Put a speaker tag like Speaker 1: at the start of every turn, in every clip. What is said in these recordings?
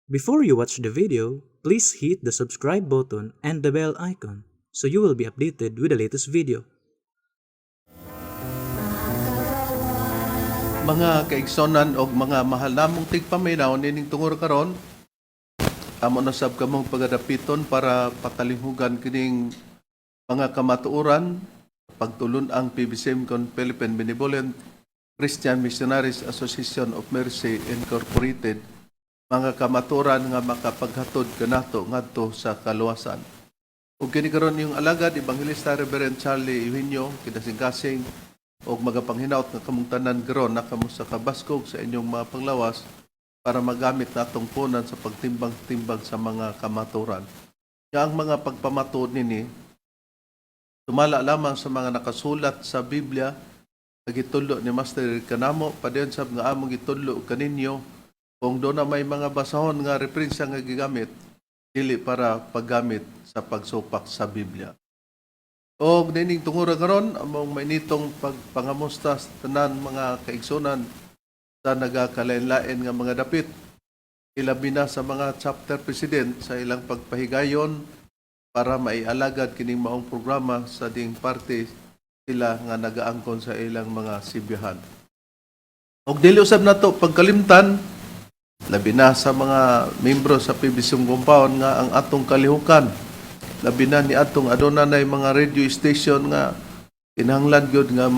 Speaker 1: Before you watch the video, please hit the subscribe button and the bell icon so you will be updated with the latest video.
Speaker 2: Mga kaigsonan og mga mahal namong tigpaminaw, nining tungod karon amo na sab kamong pagadapiton para patalinghugan kining mga kamatuoran, pagtulun ang PBCM kon Philippine Benevolent Christian Missionaries Association of Mercy Incorporated, mga kamatuoran nga makapaghatod kanato ngadto sa kaluwasan. Ug kini karon yung alagad, Ebanghelista Reverend Charlie Eugenio, kinasingkasing og magapanghinaot nga kamong tanan karon na kamo sa kabaskog sa inyong mga panglawas para magamit natong punan sa pagtimbang-timbang sa mga kamaturan. Nga ang mga pagpamatuod nini tumala lamang sa mga nakasulat sa Biblia nga gitudlo ni Master kanamo, padayon sab nga among gitudlo kaninyo. Kung doon na may mga basahon nga referensya nga gigamit, dili para paggamit sa pagsupak sa Biblia. Og nining tungura karon among mainitong pagpangamusta sa tanan mga kaigsunan sa nagakalain-lain nga mga dapit, ilabi na sa mga chapter president sa ilang pagpahigayon para maialagad kining maong programa sa ding parte sila nga nagaangkon sa ilang mga sibyahan. Og dili usab nato pagkalimtan, labi na sa mga membro sa PBC compound, nga ang atong kalihukan, labi na ni atong aduna nay mga radio station nga kinahanglan gyud nga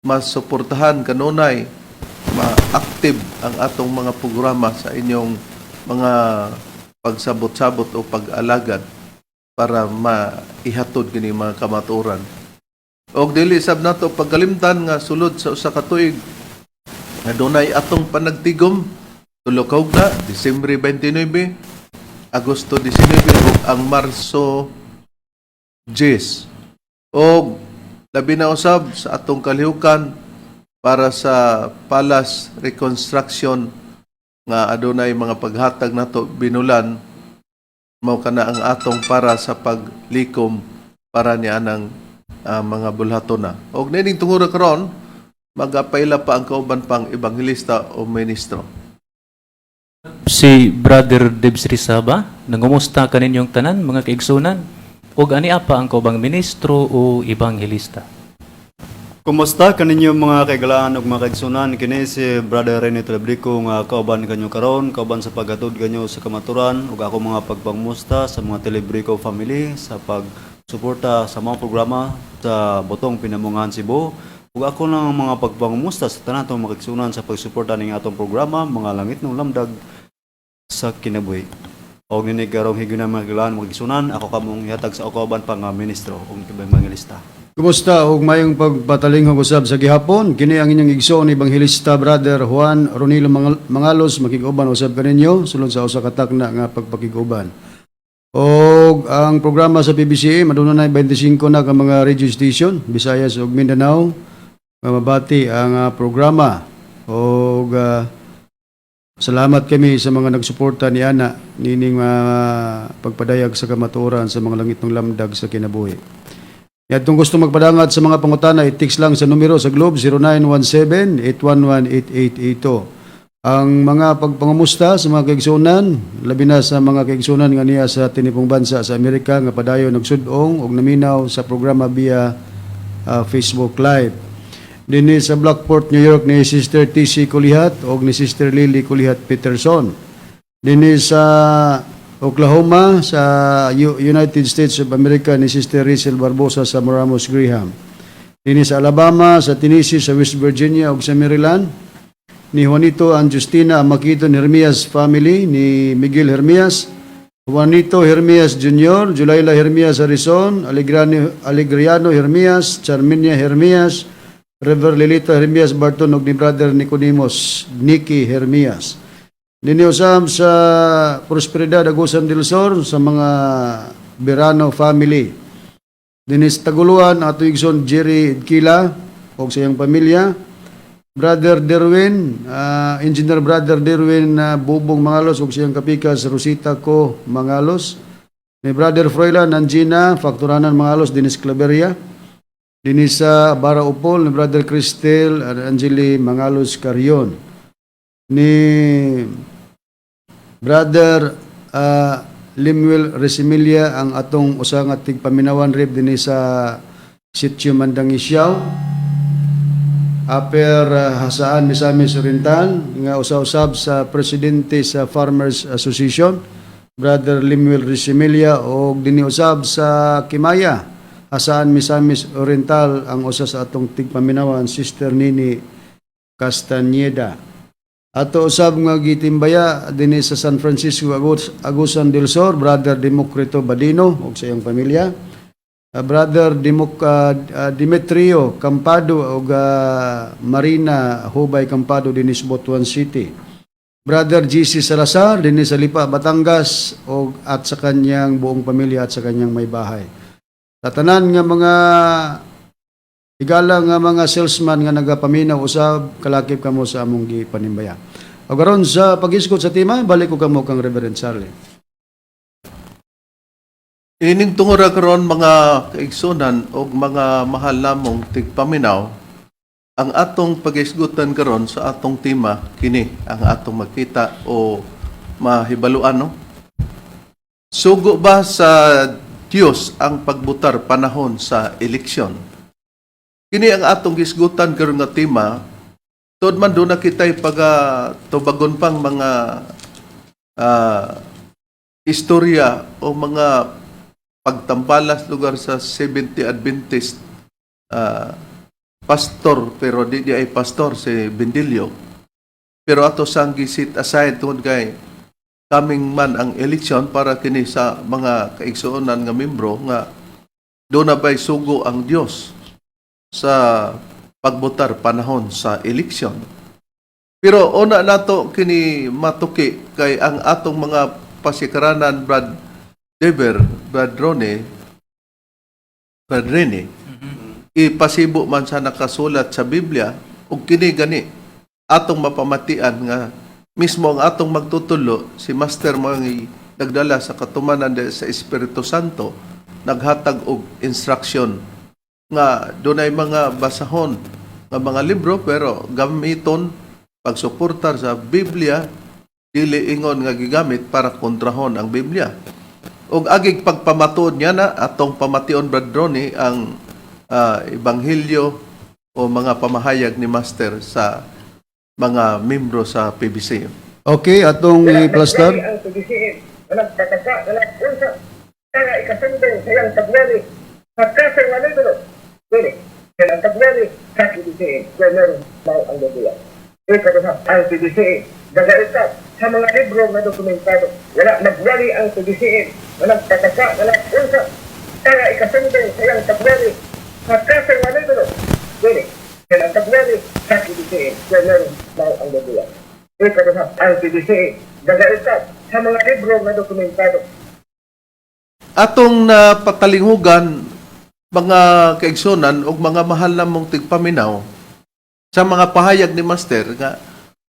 Speaker 2: masuportahan kanunay ma-active ang atong mga programa sa inyong mga pagsabot-sabot o pag-alagad para maihatod kini mga kamatuoran. Og dili sab nato pagkalimtan nga sulod sa usa ka tuig nga dunay atong panagtigom, tulo ka hugna, Disyembre 29, Agosto 19 ug ang Marso 10. Og labi na usab sa atong kalihukan para sa Palace Reconstruction nga adunay mga paghatag nato binulan, mao kana ang atong para sa paglikom para ni anang mga bulhaton na. Og nining tungura karon magapaila pa ang kauban pang ebanghelista o ministro.
Speaker 1: Si Brother Debs Rizaba, nangumusta kaninyong tanan, mga kaigsunan, ug ani pa ang kaubang ministro o ebanghelista.
Speaker 3: Kumusta kaninyo, mga kaigalaan ug mga kaigsunan? Kini si Brother Rene Telebrico nga kauban kanyo karon, kauban sa paghatod kanyo sa kamaturan, ug ako mga pagpangmusta sa mga Telebrico family sa pagsuporta sa mga programa sa Botong Pinamungahan Cebu, ug ako lang ang mga pagpangmusta sa tanan atong mga kaigsunan sa pagsuporta ning atong programa, Mga Langitnong Lamdag sa Kinabuhi. Og nini karong higayuna, mga kaigalaan, mga kaigsunan, ako kamong ihatag sa kauban pang ministro ug ebanghelista.
Speaker 4: Kumusta ug mayong pagpatalinghog usab sa gihapon. Kini ang inyong igsoon, Ebanghelista Brother Juan Ronilo Mangalos, makig-uban usab kaninyo sulod sa usa ka takna nga pagpakig-uban. Og ang programa sa PBCA maduna na 25 na ka mga radio station, Visayas ug Mindanao, nga mabati ang programa. Og salamat kami sa mga nagsuporta ni ana nining pagpadayag sa kamatuoran sa mga langitnong lamdag sa kinabuhi. Yadtong gusto magpadangad sa mga pangutana, i-text lang sa numero sa Globe 0917-811-8882. Ang mga pagpangamusta sa mga kaigsunan, labi na sa mga kaigsunan nga niya sa tinipong bansa sa Amerika nga padayon nagsudong ug naminaw sa programa via Facebook Live. Dinhi sa Blackport, New York, ni Sister TC Kulihat ug ni Sister Lily Kulihat Peterson. Dinhi sa Oklahoma sa United States of America ni Sister Rachel Barbosa sa Moramos Graham. Dinhi sa Alabama, sa Tennessee, sa West Virginia ug sa Maryland ni Juanito and Justina Makito Hermias family, ni Miguel Hermias, Juanito Hermias Jr., Julayla Hermias Harrison, Alegriano, Alegriano Hermias, Charminia Hermias, Rever Lilita Hermias Barton ug ni Brother Nicodemus Nicky Hermias. Dinhi usab sa Prosperidad, Agusan del Sur, sa mga Verano family. Dinhi sa Taguluan, ato igsoon Jerry Idkila ug sa iyang pamilya. Brother Derwin, Engineer Brother Derwin Bubong Mangalos ug siyang kapikas Rosita Ko Mangalos. Ni Brother Froilan Angina Fakturanan Mangalos dinhi sa Claveria. Dinhi sa Bara Upol ni Brother Cristel Angeli Mangalos Carion. Ni Brother Limuel Resimilia, ang atong usa nga tigpaminawan, Reb, dinhi sa Sitio Mandangisiao, Upper Jasaan, Misamis Oriental, nga usa-usab sa presidente sa Farmers Association, Brother Limuel Resimilia, og dinhi usab sa Kimaya, Jasaan, Misamis Oriental, ang usa sa atong tigpaminawan, Sister Nini Castañeda. Ato usab nga gitimbaya dinhi sa San Francisco, Agusan del Sur, Brother Democrito Badino ug sa iyang pamilya. Brother Demetrio Campado ug Marina Hubay Campado dinhi sa Butuan City. Brother GC Salazar dinhi sa Lipa, Batangas og at sa kanyang buong pamilya at sa kanyang may bahay. Sa tanan nga mga higala nga mga salesman nga nagapaminaw usab, kalakip kamo sa among gipanimbaya. O karon sa pag-isgot sa tema, balik ko kamo kang Reverend Charlie.
Speaker 2: Ining tungura karon, mga kaigsunan og mga mahal namong tigpaminaw, ang atong pagisgutan karon sa atong tema kini ang atong makita o mahibaluan, no? Sugo ba sa Dios ang pagbutar panahon sa eleksyon? Kini ang atong gisgutan karon nga tema tuod man duna kitay paga tubagon pang mga istorya o mga pagtambalas lugar sa 70 Adventist pastor, pero di ay pastor si Bendilio, pero ato sang gi-set aside tungod kay coming man ang election para kini sa mga kaigsuonan nga membro nga duna ba'y sugo ang Dios sa pagbotar panahon sa eleksyon. Pero una nato kini matuki kay ang atong mga pasikaranan, Brad Dever, Brad Rone, Brad Rene, ipasibo man sa nakasulat sa Biblia ug kini gani atong mapamatian nga mismo ang atong magtutulo, si Master, mga nagdala sa katumanan sa Espiritu Santo, naghatag og instruction nga dunay mga basahon nga mga libro pero gamiton pagsuportar sa Biblia, dili ingon nga gigamit para kontrahon ang Biblia. Ug agig pagpamatuod niya na atong pamation, Brad Ronnie, ang ebanghelyo o mga pamahayag ni Master sa mga membro sa PBC.
Speaker 4: Okay, atong i-plaster.
Speaker 5: Ang PBCM na nagpataka na nag-unsa para ikasundo sa iyang pagwali sa kaso nga libro. Dili, ang pagwali sa PBCM kaya meron mao ang Biblia. Ikaduha, ang PBCM gagaita sa mga libro nga dokumentado. Wala magwali ang PBCM na nagpataka na nag-unsa para ikasundo sa iyang pagwali sa kaso nga libro. Dili, ang pagwali sa PBCM kaya meron mao ang Biblia. Ikaduha, ang PBCM gagaita sa mga libro nga dokumentado.
Speaker 2: Atong napatalinghugan, mga kaigsunan ug mga mahal namong tigpaminaw, sa mga pahayag ni Master nga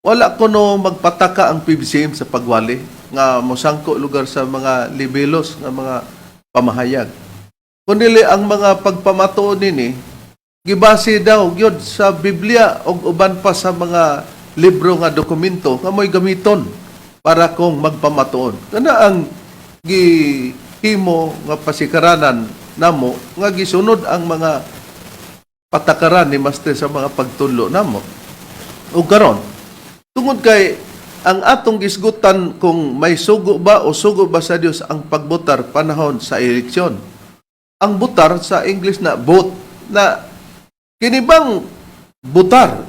Speaker 2: wala kuno magpataka ang PBCM sa pagwali nga mosangko lugar sa mga libelos nga mga pamahayag. Kundili ang mga pagpamatuod nini gibase daw gyud sa Biblia ug uban pa sa mga libro nga dokumento nga mo'y gamiton para kung magpamatuod. Kana ang gihimo nga pasikaranan namo nga gisunod ang mga patakaran ni Master sa mga pagtulo namo. Ug karon, tungod kay ang atong gisgutan kung may sugo ba o sugo ba sa Dios ang pagbotar panahon sa eleksyon. Ang butar sa English na vote na kini bang butar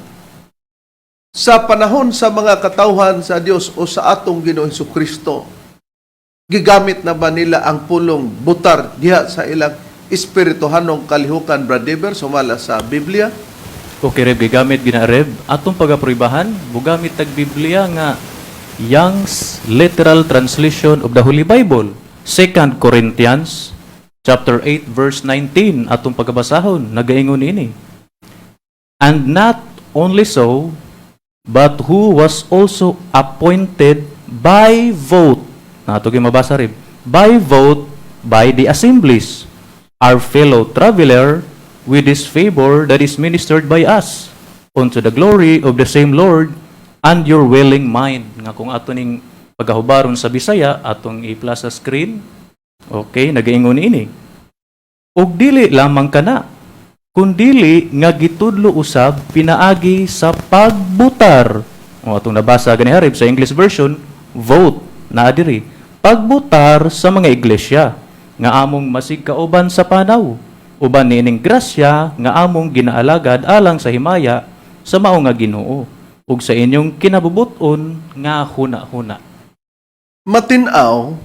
Speaker 2: sa panahon sa mga katawhan sa Dios o sa atong Ginoong Kristo, gigamit na ba nila ang pulong butar diha sa ilang espirituhanong kalihukan, Brad Dever, sumala sa Biblia?
Speaker 1: Okay, Reb, gigamit gina, Reb. Atong pagaprobahan, bugamit tag Biblia nga Young's Literal Translation of the Holy Bible. 2 Corinthians chapter 8 verse 19 atong pagabasahon, nagaingon ini. "And not only so, but who was also appointed by vote." Nato gyud mabasa, Reb. "By vote by the assemblies, our fellow traveler with this favor that is ministered by us unto the glory of the same Lord and your willing mind." Nga kung ato ning Pagahubaron sa Bisaya, atong i-plus sa screen. Okay, nagaingon ini. "Ug dili lamang kana, kundili nga gitudlo usab pinaagi sa pagbutar." O atong nabasa gani, Reb, sa English version, vote na diri. "Pagbutar sa mga iglesia nga among masig kauban sa panaw uban niining grasya nga among ginaalagad alang sa himaya sa mao nga Ginoo ug sa inyong kinabubuton nga huna-huna."
Speaker 2: Matinaw,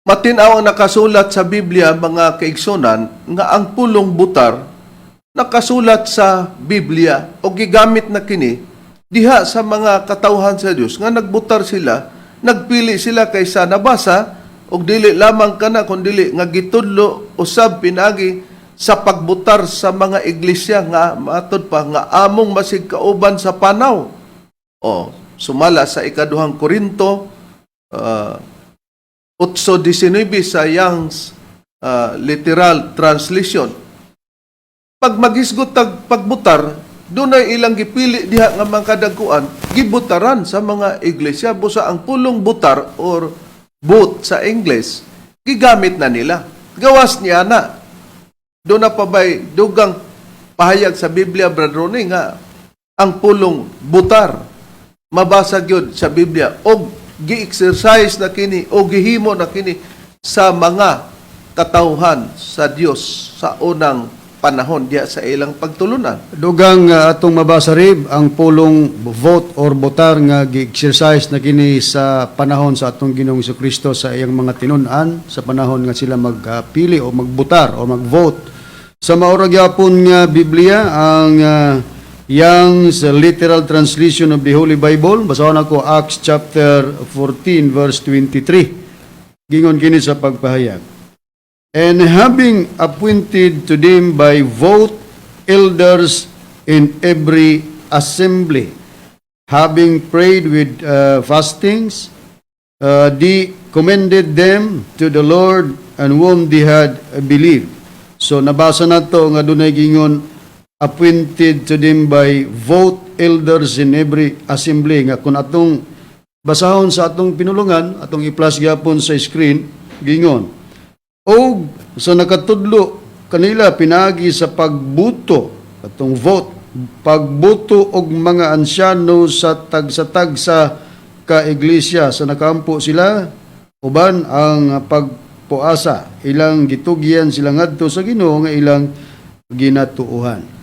Speaker 2: matinaw ang nakasulat sa Biblia, mga kaigsunan, nga ang pulong butar nakasulat sa Biblia o gigamit na kini diha sa mga katawhan sa Dios nga nagbutar sila, nagpili sila kaysa nabasa, og dili lamang kana kundili nga gitudlo usab pinagi sa pagbutar sa mga iglesia nga matud pa nga among masig kauban sa panaw. O sumala sa Ikaduhang Korinto 8:19 sa Young's Literal Translation. Pag maghisgot tag pagbutar, dunay ilang gipili diha nga mga kadagkuan, gibutaran sa mga iglesia. Busa ang pulong butar or vote sa English, gigamit na nila. Gawas niya na. Doon na pa ba'y dugang pahayag sa Biblia, Brad Ronnie, nga ang pulong butar mabasa gyud sa Biblia og gi-exercise na kini o gihimo na kini sa mga katawhan sa Dios sa unang panahon diha sa ilang pagtulunan?
Speaker 4: Dugang atong mabasa, Rib, ang pulong vote or botar nga gi-exercise na kini sa panahon sa atong Ginoong Kristo sa iyang mga tinun-an sa panahon nga sila magpili o magbutar o mag-vote. Sa mao ra gyapon nga Biblia, ang Young's Literal Translation of the Holy Bible, basahon ako Acts chapter 14 verse 23. Gingon kini sa pagpahayag. "And having appointed to them by vote elders in every assembly, having prayed with fastings, they commended them to the Lord and whom they had believed." So nabasa na to nga dunay gingon "appointed to them by vote elders in every assembly" nga kung atong basahon sa atong pinulungan, atong i-plus gyapon sa screen, gingon, "Og sa nakatudlo kanila pinagi sa pagbuto," atong vote, "pagbuto og mga ansyano sa tagsa-tagsa ka iglesia sa nakaampo sila uban ang pagpuasa, ilang gitugyan sila ngadto sa Ginoo nga ilang ginatuohan."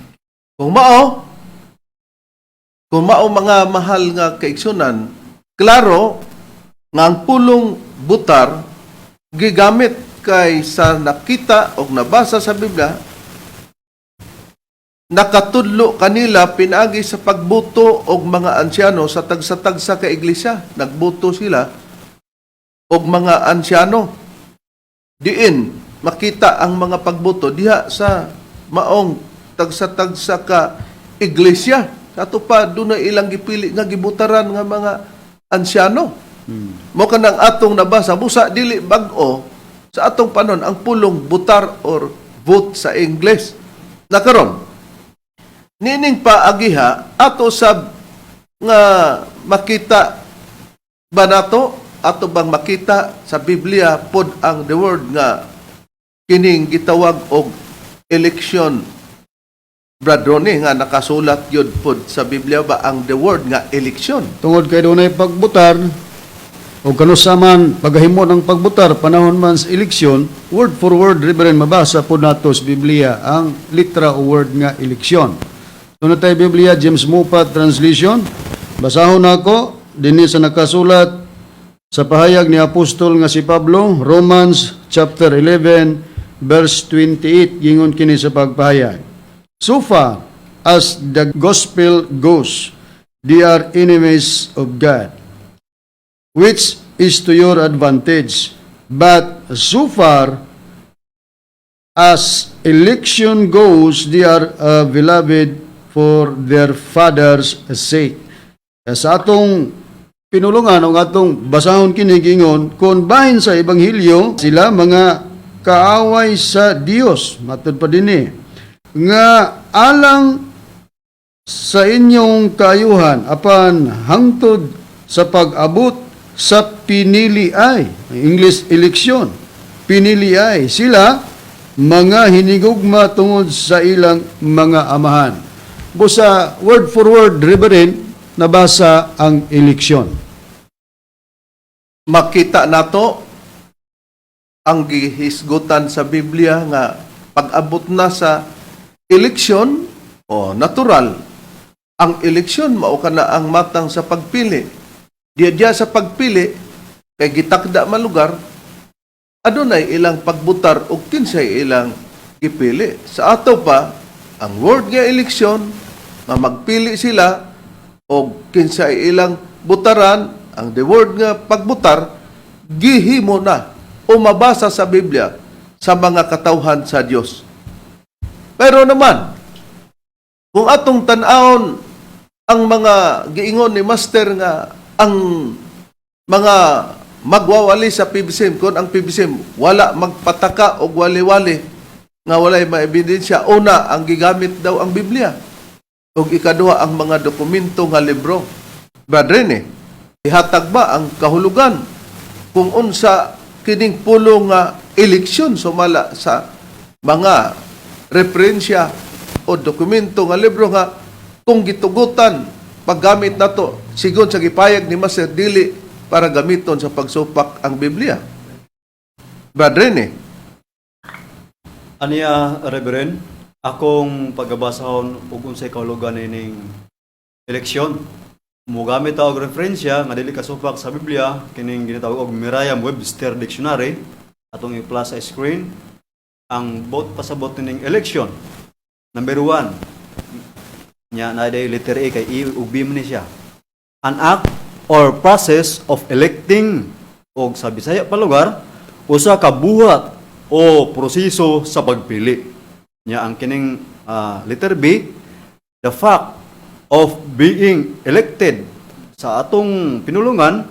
Speaker 2: Kung mao, mga mahal nga kaigsunan, klaro nga ang pulong butar gigamit kay sa nakita o nabasa sa Biblia, nakatudlo kanila pinaagi sa pagbuto og mga ansyano sa tagsa-tagsa ka iglesia. Nagbuto sila og mga ansyano. Diin makita ang mga pagbuto diha sa maong tagsa-tagsa ka iglesia. Ato pa dunay ilang gipili nga gibutaran nga mga ansyano. Mo kanang atong nabasa, busa dili bag-o sa atong panon ang pulong butar or vote sa English. Nakaron, nining paagiha ato sab nga makita ba nato, ato bang makita sa Biblia pod ang the word nga kining gitawag og election, Brad Ronnie, nga nakasulat yun pod sa Biblia ba ang the word nga election?
Speaker 4: Tungod kay dunay pagbutar o kanusa man paghimo ng pagbutar panahon man sa eleksyon, word for word, Reverend, mabasa po nato sa Biblia ang litra o word nga eleksyon. Doon tayo Biblia, James Moffatt Translation. Basahon nako dinhi sa nakasulat sa pahayag ni apostol nga si Pablo, Romans chapter 11 verse 28, gingon kini sa pagpahayag. "So far as the gospel goes, they are enemies of God, which is to your advantage. But so far as election goes, they are beloved for their father's sake." Sa atong pinulungan o atong basahon kini, gingon, kung bahin sa ebanghelyo sila mga kaaway sa Dios, matud pa dinhi nga alang sa inyong kaayuhan, apan hangtod sa pag-abot Sa pinili ay, English election, pinili ay sila mga hinigugma tungod sa ilang mga amahan. Busa word for word, Reverend, nabasa ang eleksyon.
Speaker 2: Makita nato ang gihisgutan sa Biblia nga pag-abot na sa eleksyon o natural ang eleksyon, mao kana ang matang sa pagpili. Diya diya sa pagpili kay gitakda man lugar, adunay ilang pagbutar og kinsay ilang gipili. Sa ato pa, ang word nga eleksyon nga magpili sila og kinsay ilang butaran, ang the word nga pagbutar gihimo na o mabasa sa Biblia sa mga katawhan sa Dios. Pero naman, kung atong tan-awon ang mga giingon ni Master nga ang mga magwawali sa PBCM, kung ang PBCM wala magpataka og wali-wali nga walay maebidensya, una, ang gigamit daw ang Biblia ug ikaduha, ang mga dokumento nga libro. Brother Rene, ihatag ba ang kahulugan kung unsa kining pulo nga eleksyon sumala sa mga referensya o dokumento nga libro nga kung gitugutan paggamit nato sigon sa gipayag ni Master, dili para gamiton sa pagsupak ang Biblia? Brother Rene.
Speaker 3: Aniya, Reverend, akong pagabasahon ug unsay kahulugan ining eleksyon. Mugamit og referensya nga dili kasupak sa Biblia, kining ginatawag og Merriam-Webster Dictionary, atong i-plus sa screen ang buot pasabot nining eleksyon. Number 1. Nya na day letter A kay E ug B man ni siya. An act or process of electing, og sa Bisaya pa lugar, usa ka buhat o proseso sa pagpili. Nya ang kining letter B, the fact of being elected, sa atong pinulungan,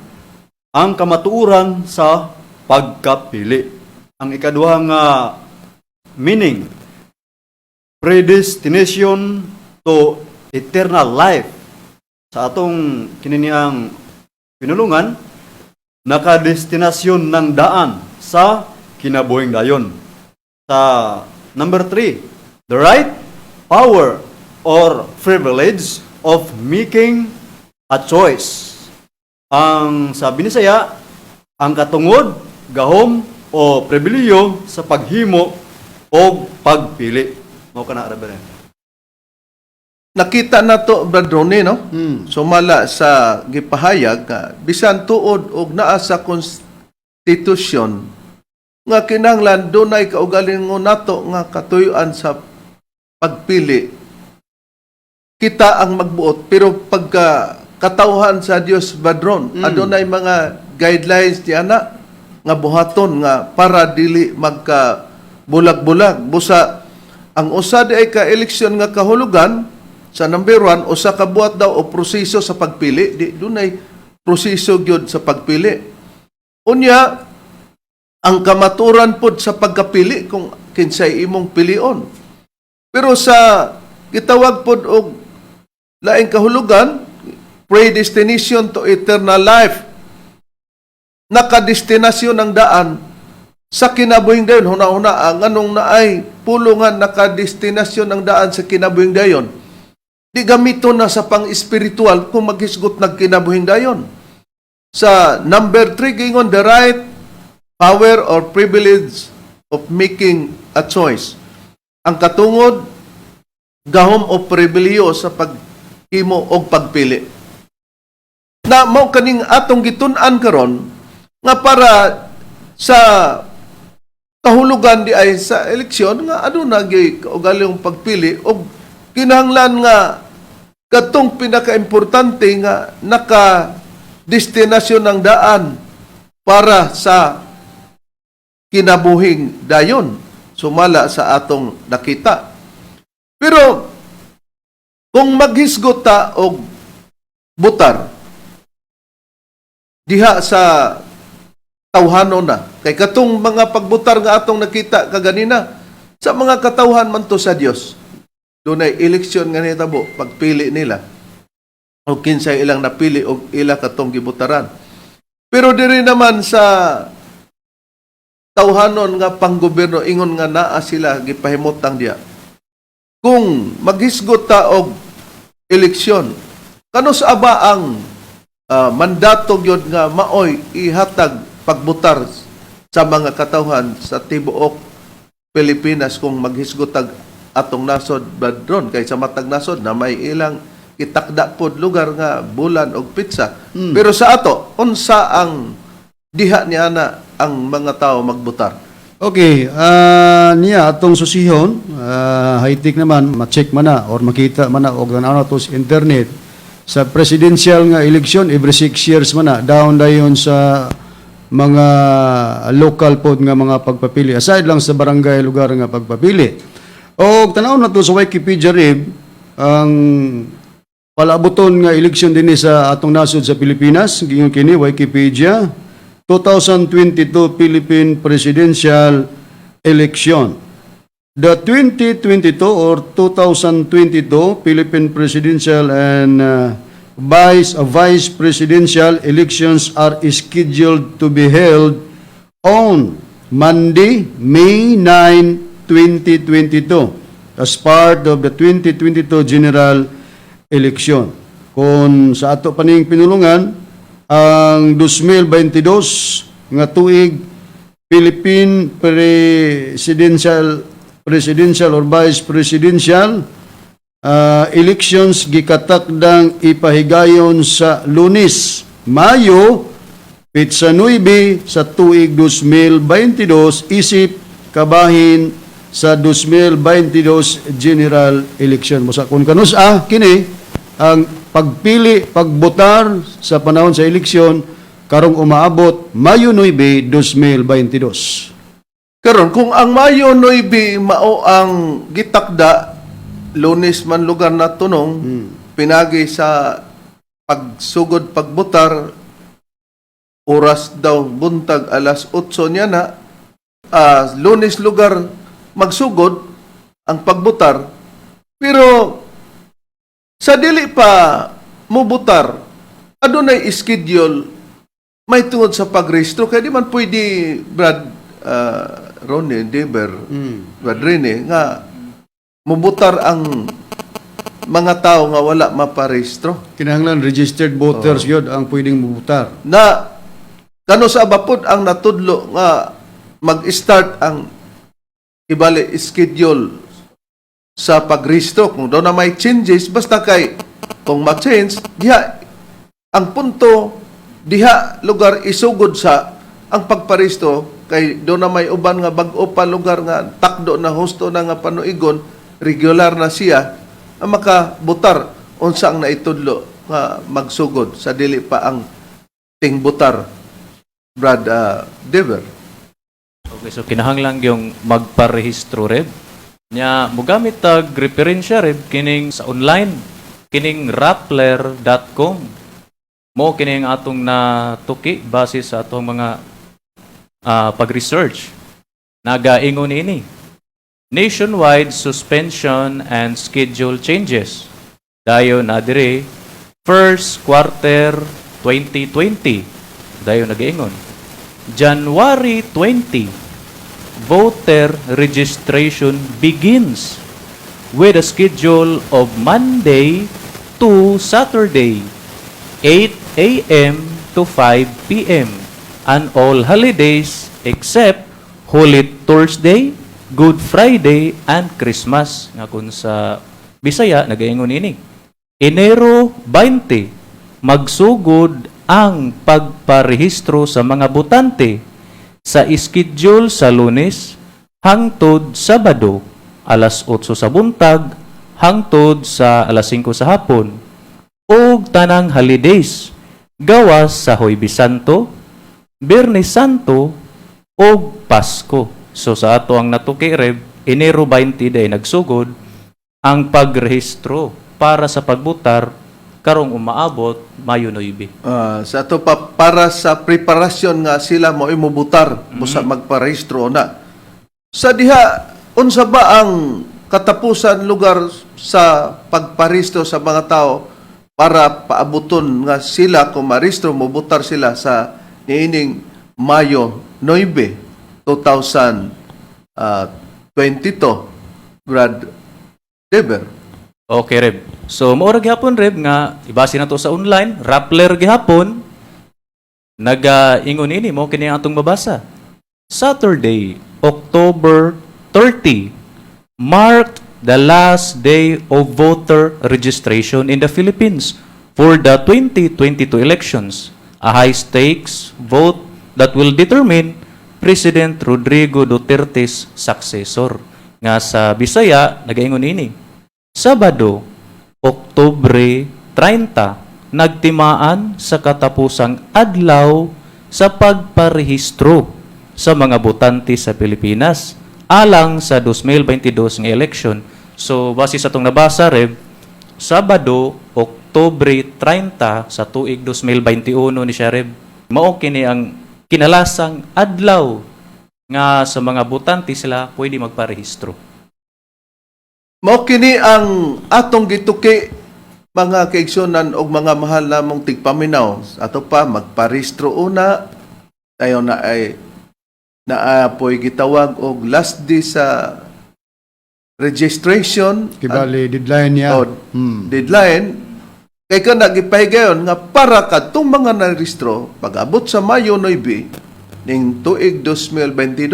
Speaker 3: ang kamatuoran sa pagkapili. Ang ikaduha nga meaning, predestination to eternal life. Sa atong kininiang pinulungan, nakadestinasyon ng daan sa kinabuhing dayon. Sa number 3, the right, power, or privilege of making a choice. Ang sa Binisaya, ang katungod, gahom, o pribilehiyo sa paghimo o pagpili. Mao kana, Reverend.
Speaker 2: Nakita na to, Brad Ronnie, no? Sumala sa gipahayag nga bisan tuod og naa sa konstitusyon nga kinahanglan dunay kaugalingon nato nga katuyuan sa pagpili, kita ang magbuot, pero pagka katawhan sa Dios, Brad Ron, adunay mga guidelines ni ana nga buhaton nga para dili magka bulag-bulag. Busa ang usa di ay ka eleksyon nga kahulugan sa number 1, usa ka buhat daw o proseso sa pagpili. Di dunay proseso gyud sa pagpili. Unya, ang kamaturan pod sa pagkapili kung kinsay imong pilion. Pero sa gitawag pod og laing kahulugan, predestination to eternal life, nakadestinasyon ng daan sa kinabuhing dayon. Huna-huna ang anong naay pulungan nakadestinasyon ng daan sa kinabuhing dayon, di gamito na sa pang-espiritual kung maghisgot ng kinabuhing dayon. Sa number 3, gingon the right, power or privilege of making a choice, ang katungod, gahom o pribilehiyo sa paghimo og pagpili. Na mao kaning atong gitun-an karon nga para sa kahulugan di ay sa eleksyon nga aduna gyud kaugalingong pagpili og kinahanglan nga katong pinakaimportante nga naka destinasyon ng daan para sa kinabuhing dayon sumala sa atong nakita. Pero kung maghisgot ta og butar diha sa tawhanon na kay katong mga pagbutar nga atong nakita kaganina, sa mga katawhan man to sa Dios, dunay eleksyon nga nitabo, pagpili nila o kinsay ilang napili og ila katong gibutaran. Pero diri naman sa tawhanon nga panggobyerno, ingon nga naa sila gipahimutang diya. Kung maghisgot ta og eleksyon, kanus-a ba ang mandato gyud nga maoy ihatag pagbutar sa mga katawhan sa tibuok Pilipinas kung maghisgot tag atong nasod, Brad Ron? Kay sa matag nasod na may ilang itakda pod lugar nga bulan og petsa. Pero sa ato, unsa ang diha ni ana ang mga tao magbutar?
Speaker 4: Okay, niya atong susihon, high-tech naman, ma-check man na or makita man na og tan-aw na to sa internet sa presidential nga eleksyon every 6 years man na, down dayon sa mga local pod nga mga pagpapili aside lang sa barangay lugar nga pagpapili. Og tan-aw na to sa Wikipedia, Rib, ang palaabuton nga eleksyon dinhi sa atong nasod sa Pilipinas, giingon kini Wikipedia, 2022 Philippine Presidential Election. The 2022 or 2022 Philippine Presidential and Vice Presidential elections are scheduled to be held on Monday, May 9, 2022 as part of the 2022 general election. Kung sa ato paning pinulungan, ang 2022 nga tuig Philippine presidential or vice presidential elections gikatakdang ipahigayon sa Lunes, Mayo petsa 9 sa tuig 2022 isip kabahin sa 2022 general election. Busa kung kanus-a kini ang pagpili, pagbotar sa panahon sa eleksyon karong umaabot Mayo 9, 2022.
Speaker 2: Karon kung ang Mayo 9 mao ang gitakda, Lunes man lugar na tunong, pinagi sa pagsugod pagbutar oras daw buntag alas 8 niya na, Lunes lugar magsugod ang pagbutar, pero sa dili pa mubutar adunay schedule may tungod sa pagrehistro, kaya di man pwede, Brad Ronnie Deber, Brad Rene, nga mubutar ang mga tao nga wala maparehistro.
Speaker 4: Kinahanglan registered voters yun ang pwedeng mubutar.
Speaker 2: Na kanus-a ba pod ang natudlo nga mag-start ang ibali schedule sa pagrehistro kung duna may changes? Basta kay kung ma-change diha ang punto, diha lugar isugod sa ang pagparehistro, kay duna may uban nga bag-o pa lugar nga takdo na husto na nga panuigon, regular na siya ang makabutar. Unsa ang naitudlo nga magsugod sa dili pa ang tingbutar, Brad Dever?
Speaker 1: Okay, so kinahanglan yung magparehistro, Reb. Nya mogamit tag referensya, Reb, kining sa online, kining rappler.com. Mo kining atong natuki base sa atong mga pag-research. Nagaingon ini: "Nationwide suspension and schedule changes." Dayon na dire first quarter 2020. Dayon nagaingon: "January 20, voter registration begins with a schedule of Monday to Saturday, 8 a.m. to 5 p.m. and all holidays except Holy Thursday, Good Friday, and Christmas." Nga kung sa Bisaya, nagaingon ini: Enero 20, magsugod ang pagparehistro sa mga botante sa schedule sa Lunes hangtod Sabado, alas 8 sa buntag hangtod sa alas 5 sa hapon ug tanang holidays gawas sa Huwebes Santo, Biyernes Santo ug Pasko. So sa ato ang natuki, Reb, Enero 20 day nagsugod ang pagrehistro para sa pagbutar karong umaabot Mayo 9.
Speaker 2: Sa ato pa para sa preparasyon nga sila mo imubutar busa magparehistro na. Sa diha, unsa ba ang katapusan lugar sa pagparehistro sa mga tao para paabuton nga sila kung marehistro mubutar sila sa Niining Mayo 9, 2022, Brad Dever.
Speaker 1: Okay, Reb. So, maura gihapon, Reb, nga ibase na to sa online, Rappler gihapon, nagaingon ini mo kini ang atong mabasa. Saturday, October 30, marked the last day of voter registration in the Philippines for the 2022 elections, a high-stakes vote that will determine President Rodrigo Duterte's successor. Nga sa Bisaya, nagaingon ini. Sabado, Oktubre 30, nagtimaan sa katapusang adlaw sa pagparehistro sa mga botante sa Pilipinas alang sa 2022 nga election. So, base sa atong nabasa, Rev, Sabado, Oktubre 30 sa tuig 2021 ni siya, Rev. Mao kini ang kinalasang adlaw nga sa mga botante sila pwede magparehistro.
Speaker 2: Mao kini ang atong gituki, mga kaigsunan og mga mahal namong tigpaminaw. Ato pa magparehistro una tayo na ay naapoy gitawag og last day sa registration.
Speaker 4: Kibali deadline niya.
Speaker 2: Oh, deadline kay kana gipahigayon nga para kadtong mga narehistro pag-abot sa Mayo 9 ning tuig 2022,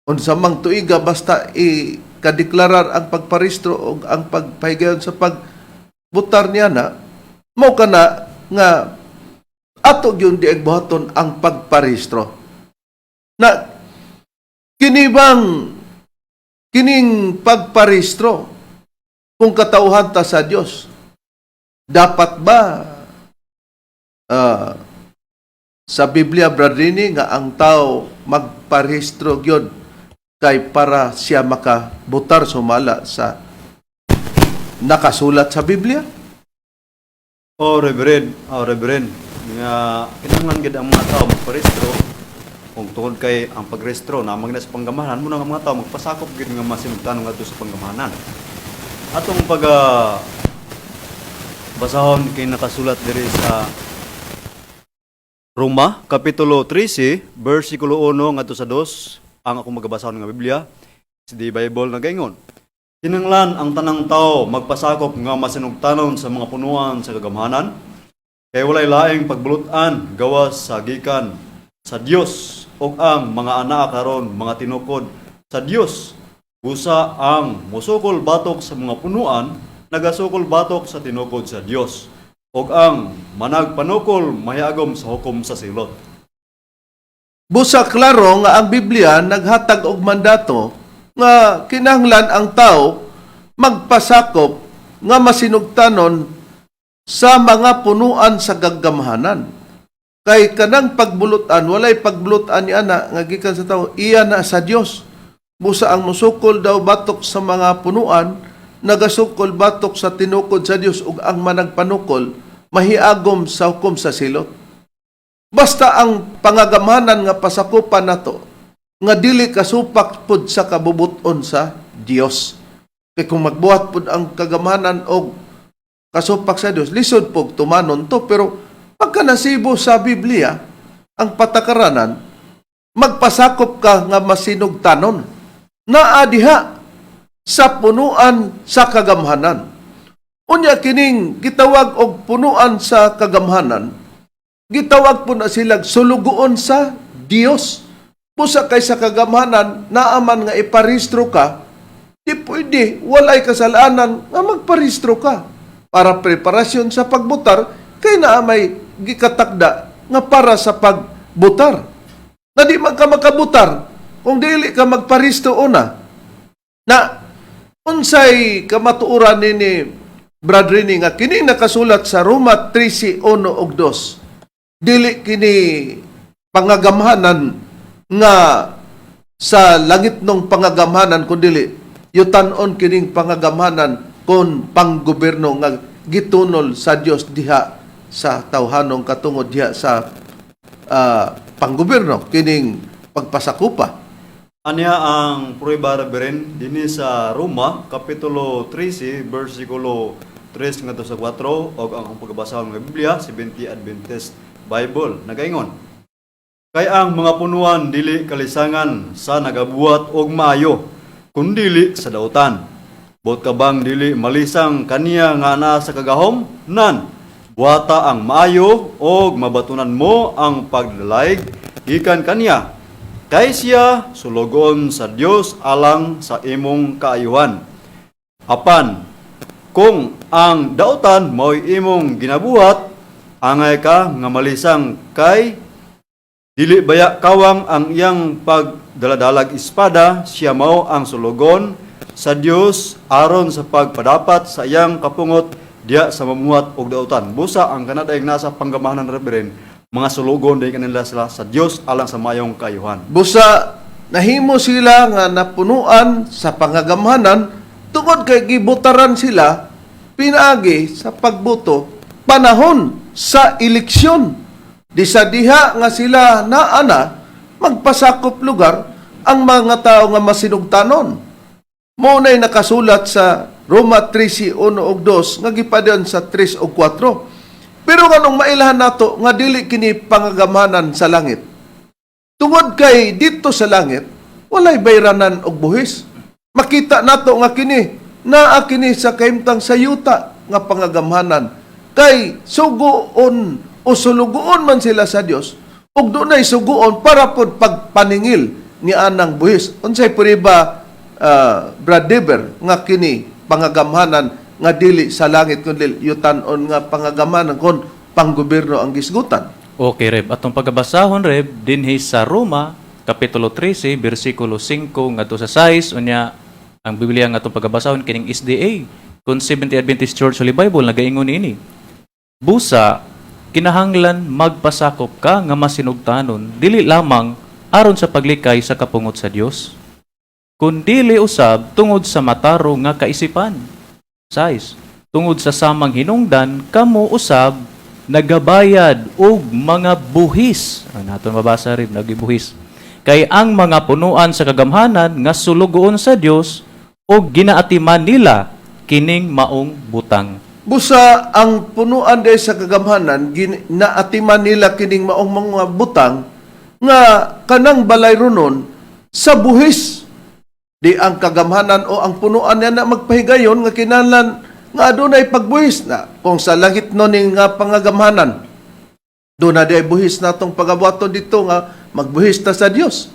Speaker 2: unsa mang tuiga, basta i kadeklarar ang pagparehistro og ang pagpahigayon sa pagbutar niya na mao kana nga ato gyud di buhaton ang pagparehistro na. Kini bang kining pagparehistro, kung katauhan ta sa Dios, dapat ba sa Biblia, Brad Rini, nga ang tao magparehistro gyud kay para siya makabutar sumala sa nakasulat sa Biblia?
Speaker 3: Oh, Reverend, oh, Reverend, nga kinahanglan gid ang mga tao magparehistro kung tungod kay ang pagrehistro na na sa panggamahanan mo na nga mga tao magpasakop gid nga masinugtanon ngadto sa panggamahanan. Atong pag basahon kay nakasulat diri sa Roma kapitulo 13 bersikulo 1 ngadto sa 2. Ang akong magabasahon nga Biblia sa the Bible nagaingon: "Kinanglan ang tanang tao magpasakop nga masinugtanon sa mga punuan sa kagamhanan, kay walay laing pagbulutan gawas sa gikan sa Dios, ug ang mga anaa karon mga tinukod sa Dios. Busa ang mosukol batok sa mga punuan nagasukol batok sa tinukod sa Dios, ug ang managpanukol mahiagom sa hukom sa silot."
Speaker 2: Busa klaro nga ang Biblia naghatag og mandato nga kinahanglan ang tao magpasakop nga masinugtanon sa mga punuan sa gagamhanan. Kay kanang pagbulutan, walay pagbulutan ni ana nga gikan sa tao, iya na sa Dios. Busa ang musukol daw batok sa mga punuan, nagasukol batok sa tinukod sa Dios, ug ang managpanukol mahiagom sa hukom sa silot. Basta ang pangagamhanan nga pasakupan nato nga dili kasupak pud sa kabubuton sa Dios. Kay kung magbuhat pud ang kagamhanan og kasupak sa Dios, lisod pug tumanon to, pero pagka nasibo sa Biblia ang patakaranan, magpasakop ka nga masinugtanon naa diha sa punuan sa kagamhanan. Unya kining gitawag og punuan sa kagamhanan, gitawag po na sila sulugoon sa Dios. Busa kay sa kagamhanan, naaman nga iparehistro ka, di pwede, walay kasalanan nga magparehistro ka para preparasyon sa pagbutar kay naa may gikatakda nga para sa pagbutar. Na di man ka makabutar kung dili ka magparehistro una. Na unsay kamatuoran nini, Brad Rini, nga kini nakasulat sa Roma 13:1 ug 2, dili kini pangagamhanan nga sa langit nung pangagamhanan, kundili yutanon kining pangagamhanan kon panggobyerno nga gitunol sa Dios diha sa tawhanong katungod diha sa panggobyerno kining pagpasakupa?
Speaker 3: Anya ang prueba, Reverend, dinhi sa Roma kapitulo 13 bersikulo 3 ngadto sa 4 og ang akong pagbasa ng Biblia, 70 Adventist Bible nagaingon: Kay ang mga punuan dili kalisangan sa nagabuhat og maayo, kundili sa dautan. Buot ka bang dili malisang kaniya nga naa sa kagahom? Nan, buhata ang maayo og mabatunan mo ang paglaig gikan kaniya. Kay siya sulugon sa Dios alang sa imong kaayuhan. Apan, kung ang dautan mao'y imong ginabuhat, angay ka nga malisang kay dili baya kawang ang iyang pagdaladalag espada, siya mao ang sulugon sa Dios aron sa pagpadapat sa iyang kapungot diya sa mamuhat og dautan. Busa ang kanadaig nasa panggamhanan, Reverend, mga sulugon din kanila sila sa Dios alang sa mayong kaayuhan.
Speaker 2: Busa nahimo sila nga napunuan sa pangagamhanan tungod kay gibutaran sila pinaagi sa pagboto panahon sa eleksyon. Di sa diha nga sila naana magpasakop lugar ang mga tao nga masinugtanon. Mao na'y nakasulat sa Roma 13:1 ug 2 nga gipadayon sa 3 ug 4. Pero nganong mailahan nato nga dili kini pangagamhanan sa langit? Tungod kay dito sa langit, walay bayranan og buhis. Makita nato nga kini, naa kini sa kahimtang sa yuta nga pangagamhanan. Kay suguon o sulugoon man sila sa Dios, ug dunay suguon para pod pagpaningil ni anang buhis. Unsay prueba, Brad Dever, nga kini pangagamhanan nga dili sa langit kundi yutanon nga pangagamhanan kon panggobyerno ang gisgutan?
Speaker 1: Okay, Reb. Atong pagabasahon, Reb, dinhi sa Roma, Kapitulo 13, versikulo 5 ngadto sa 6, unya ang Biblia nga atong pagabasahon kining SDA, kung Seventh Adventist Church Holy Bible, nagaingon ini. Busa, kinahanglan magpasakop ka nga masinugtanon, dili lamang aron sa paglikay sa kapungot sa Dios, kundili usab tungod sa matarong nga kaisipan. 6. Tungod sa samang hinungdan, kamo usab nagabayad og mga buhis. Ah, nato mabasa rin, nagibuhis. Kay ang mga punuan sa kagamhanan nga sulugoon sa Dios og ginaatiman nila kining maong butang.
Speaker 2: Busa ang punuan day sa kagamhanan naatiman nila kining maong mga butang nga kanang balay runon sa buhis. Di ang kagamhanan o ang punuan niya na magpahigayon nga kinahanglan nga adunay pagbuhis na kung sa langit no ning nga pangagamhanan do na di buhis natong pagabuhaton dito nga magbuhis ta sa Dios.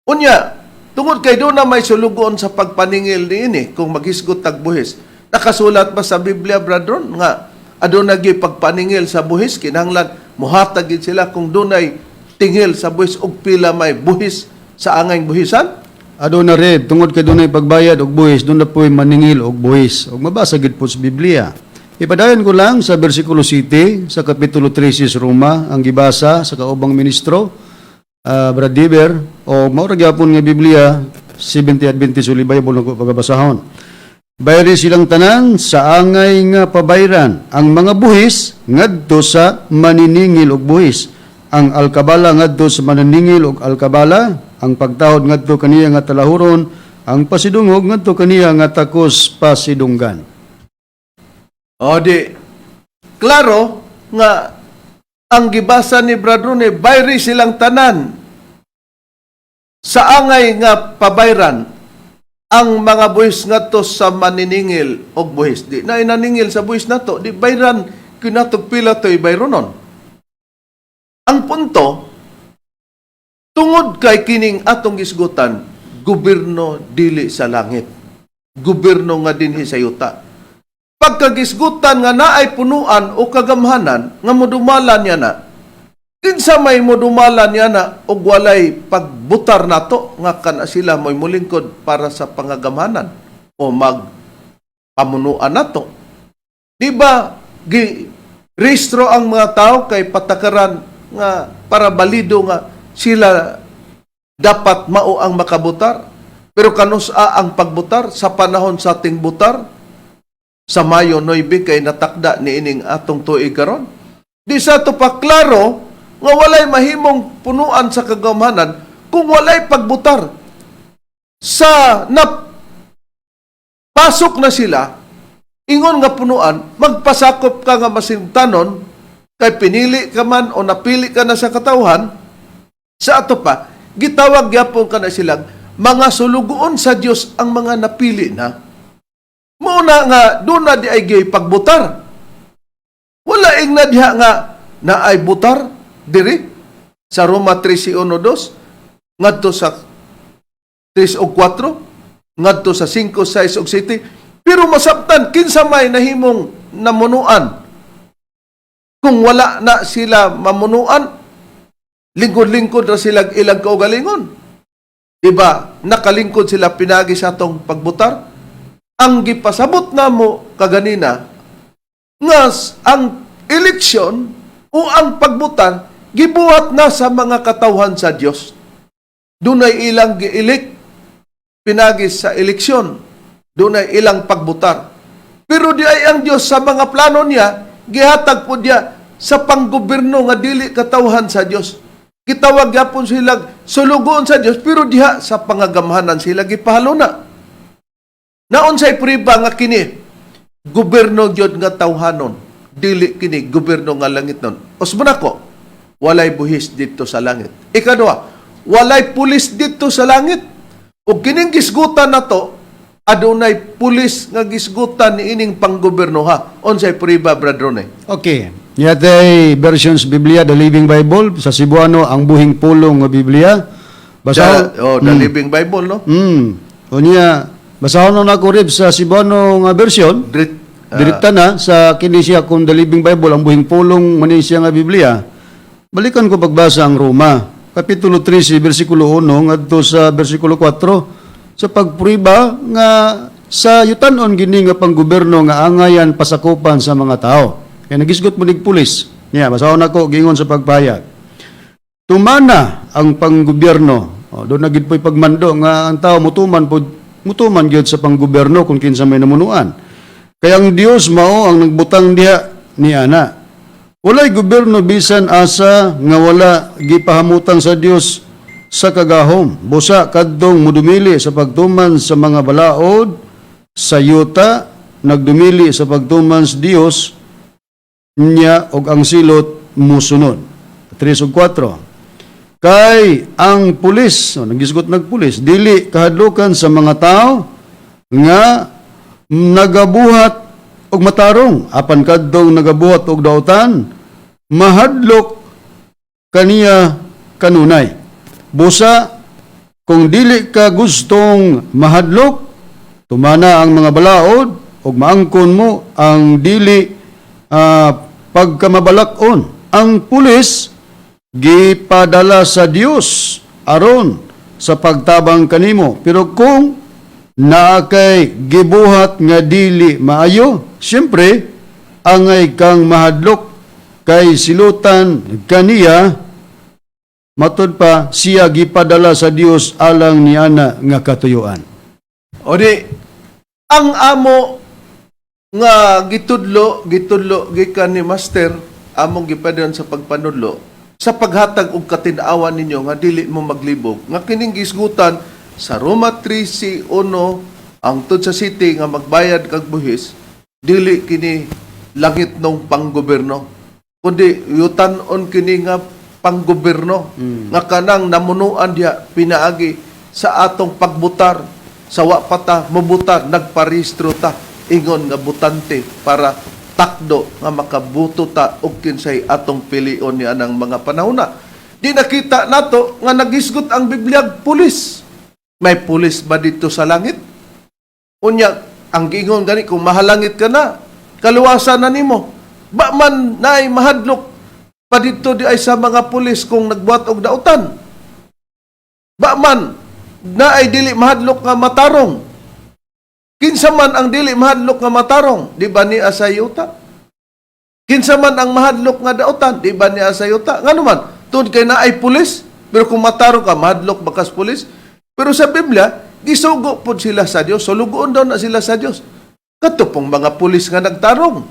Speaker 2: Unya, tungod kay do na may sulugoon sa pagpaningil niini kung maghisgot tag buhis. Nakasulat ba sa Biblia, Bradron, nga aduna gyud pagpaningil sa buhis, kinahanglan muhatag gid sila kung dunay tingil sa buhis og pila may buhis sa angay buhisan?
Speaker 4: Aduna, Reb, tungod kay dunay pagbayad og buhis, doon na po'y maningil og buhis. Og mabasa gid po sa Biblia. Ipadayon ko lang sa versikulo 7 sa kapitulo 13 sa Roma ang gibasa sa kaubang ministro, Brad Diber, o mao ra gyapon nga Biblia, 70 Adventist Holy Bible ang pagabasahon. Bayri silang tanan sa angay nga pabayran ang mga buhis ngadto sa maniningil og buhis, ang alkabala ngadto sa maniningil og alkabala, ang pagtahod ngadto kaniya nga talahuron, ang pasidungog ngadto kaniya nga takos pasidunggan.
Speaker 2: O di, klaro nga ang gibasa ni Brad Rone, bayri silang tanan sa angay nga pabayran ang mga buhis ngadto sa maniningil og buhis. Di na inaningil sa buhis nato, di bayran kinatog pila to'y bayronon. Ang punto, tungod kay kining atong gisgutan, gobyerno dili sa langit. Gobyerno nga dinhi sa yuta. Pagkagisgutan nga naay punuan o kagamhanan nga modumala niya na, kinsa may modumala niya na og walay pagbutar nato nga kana sila mo'y mulingkod para sa pangagamhanan o mag pamunuan nato? Di ba gi rehistro ang mga tao kay patakaran nga para balido nga sila dapat mao ang makabutar? Pero kanus-a ang pagbutar sa panahon sa ating butar sa Mayo 9 kay natakda ni ining atong tuig karon? Di sa to pa klaro nga walay mahimong punuan sa kagamhanan kung walay pagbutar. Sa na pasok na sila ingon nga punuan, magpasakop ka nga masintanon. Kay pinili ka man o napili ka na sa katawhan, sa ato pa, gitawag gyapon ka na silang mga sulugoon sa Dios ang mga napili na. Mao na nga doon na di ay gay pagbutar. Wala ing na diha nga na ay butar diri sa Roma 13:1-2 ngadto sa 3 ug 4, ngadto sa 5, 6 ug 7, pero masabtan kinsa may nahimong namunuan. Kung wala na sila mamunuan, lingkod-lingkod ra sila ilang kaugalingon. Diba? Nakalingkod sila pinagi sa atong pagbutar. Ang gipasabot namo kaganina nga ang eleksyon o ang pagbutar gibuhat na sa mga katawhan sa Dios. Dunay ilang gi-elect pinagi sa eleksyon. Dunay ilang pagbutar. Pero di ay ang Dios sa mga plano niya gihatag po niya sa panggobyerno nga dili katawhan sa Dios. Gitawag gyapon sila sulugoon sa Dios, pero diha sa pangagamhanan sila gipahaluna. Naunsay priba nga kini gobyerno gyud nga tawhanon, dili kini gobyerno nga langit nun? Usbon ako, walay buhis dito sa langit. Ikaduha, walay pulis dito sa langit. Ug kining gisgutan nato, adunay pulis nga gisgutan niining panggobyerno ha. Unsay priba, Brad Rone?
Speaker 4: Okay. Yatay versions Biblia, The Living Bible, sa Cebuano, Ang Buhing Pulong nga Biblia. Basa
Speaker 2: The, oh, The Living Bible, no?
Speaker 4: Unya, basahon na nako, Rib, sa Cebuano nga version.
Speaker 2: Drit,
Speaker 4: Direkta na sa kini siya kung The Living Bible, Ang Buhing Pulong man ni siya nga Biblia. Balikan ko pagbasa ang Roma, Kapitulo 13, versikulo 1 ngadto sa versikulo 4, sa pagprueba nga sa yutanon gini nga panggobyerno nga angayan pasakupan sa mga tao. Kaya nagisgot mo nig pulis. Niya, basahon nako gingon sa pagpayag. Tumana ang panggobyerno. O, doon na gid po'y pagmando nga ang tao mutuman po, mutuman gyud sa panggobyerno kung kinsa may namunuan. Kaya ang Dios mao ang nagbutang diha ni ana. Walay gobyerno bisan asa nga wala gipahamutan sa Dios sa kagahom. Busa kadtong mudumili sa pagtuman sa mga balaod sa yuta, nagdumili sa pagtuman sa Dios niya og ang silot musunod. 3 ug 4. Kay ang pulis, o, nagisgot nagpulis, dili kahadlukan sa mga tao nga nagabuhat og matarong, apan kadtong nagabuhat og dautan, mahadlok kaniya kanunay. Busa kung dili ka gustong mahadlok, tumana ang mga balaod ug maangkon mo ang dili pagkamabalak-on. Ang pulis gipadala sa Dios aron sa pagtabang kanimo. Pero kung naa kay gibuhat nga dili maayo, siyempre angay kang mahadlok kay silutan kaniya. Matud pa, siya gipadala sa Dios alang niana nga katuyuan.
Speaker 2: O di, ang amo nga gitudlo, gitudlo gikan ni Master, among gipadon sa pagpanudlo, sa paghatag og katin-awan ninyo nga dili mo maglibog, nga kining gisgutan sa Roma 13:1 ang tud sa city nga magbayad kag buhis, dili kini langit nong panggobyerno, kundi yutan-on kini nga panggobyerno nga kanang namunuan diha pinaagi sa atong pagbutar. Sa wa pa ta mobutar, nagparehistro ta ingon nga butante para takdo nga makabuto ta og kinsay atong pilion ni anang mga panahona. Di nakita nato nga nagisgot ang Biblia og pulis. May pulis ba dito sa langit? Unya, ang giingon gani, kung mahalangit ka na, kaluwasan na nimo. Ba man naay mahadlok pa dito di ay sa mga pulis kung nagbuhat og dautan? Ba man naay dili mahadlok nga matarong? Kinsa man ang dili mahadlok nga matarong? Di ba niya sa yuta? Kinsa man ang mahadlok nga dautan? Di ba niya sa yuta? Ngano man, tungod kay naay pulis, pero kung matarong ka, mahadlok ba kas pulis? Pero sa Biblia, gisugo pod sila sa Dios, sulugoon daw na sila sa Dios. Kadto pong mga pulis nga nagtarong.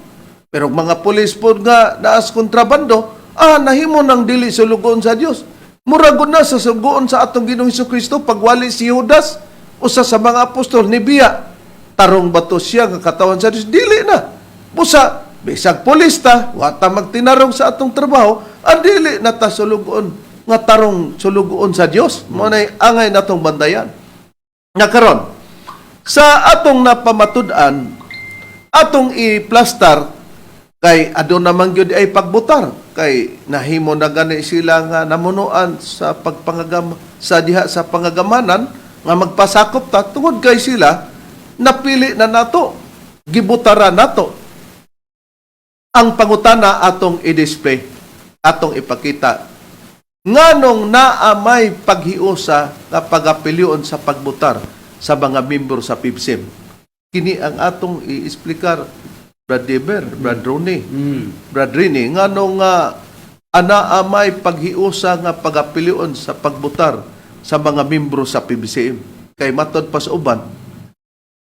Speaker 2: Pero mga pulis pod nga naas kontrabando, nahimo nang dili sulugoon sa Dios. Murag gud na sa sugoon sa atong Ginoong Kristo pagwali si Judas, usa sa mga apostol ni biya. Tarong ba to siya nga katawan sa Dios? Dili na. Busa Bisag pulis ta, wa ta magtinarong sa atong trabaho, ang dili na ta sulugoon nga tarong sulugoon sa Dios. Mao nay angay natong bandayan. Nga karon, sa atong napamatud-an, atong i-plastar kay aduna man gyud ay pagbutar kay nahimo na gani sila nga namunuan sa pagpangagam sa diha sa pangagamanan nga magpasakop ta tungod kay sila napili na nato, gibutaran nato. Ang pangutana atong i-display, atong ipakita, nganong naa may paghiusa nga pagapilion sa pagbutar sa mga membro sa PBCM? Kini ang atong i-explicar, Brad Deber, Brad Ronnie, Brad Rini, nganong nga anaa may paghiusa nga pagapilion sa pagbutar sa mga membro sa PBCM? Kay matod pa sa uban,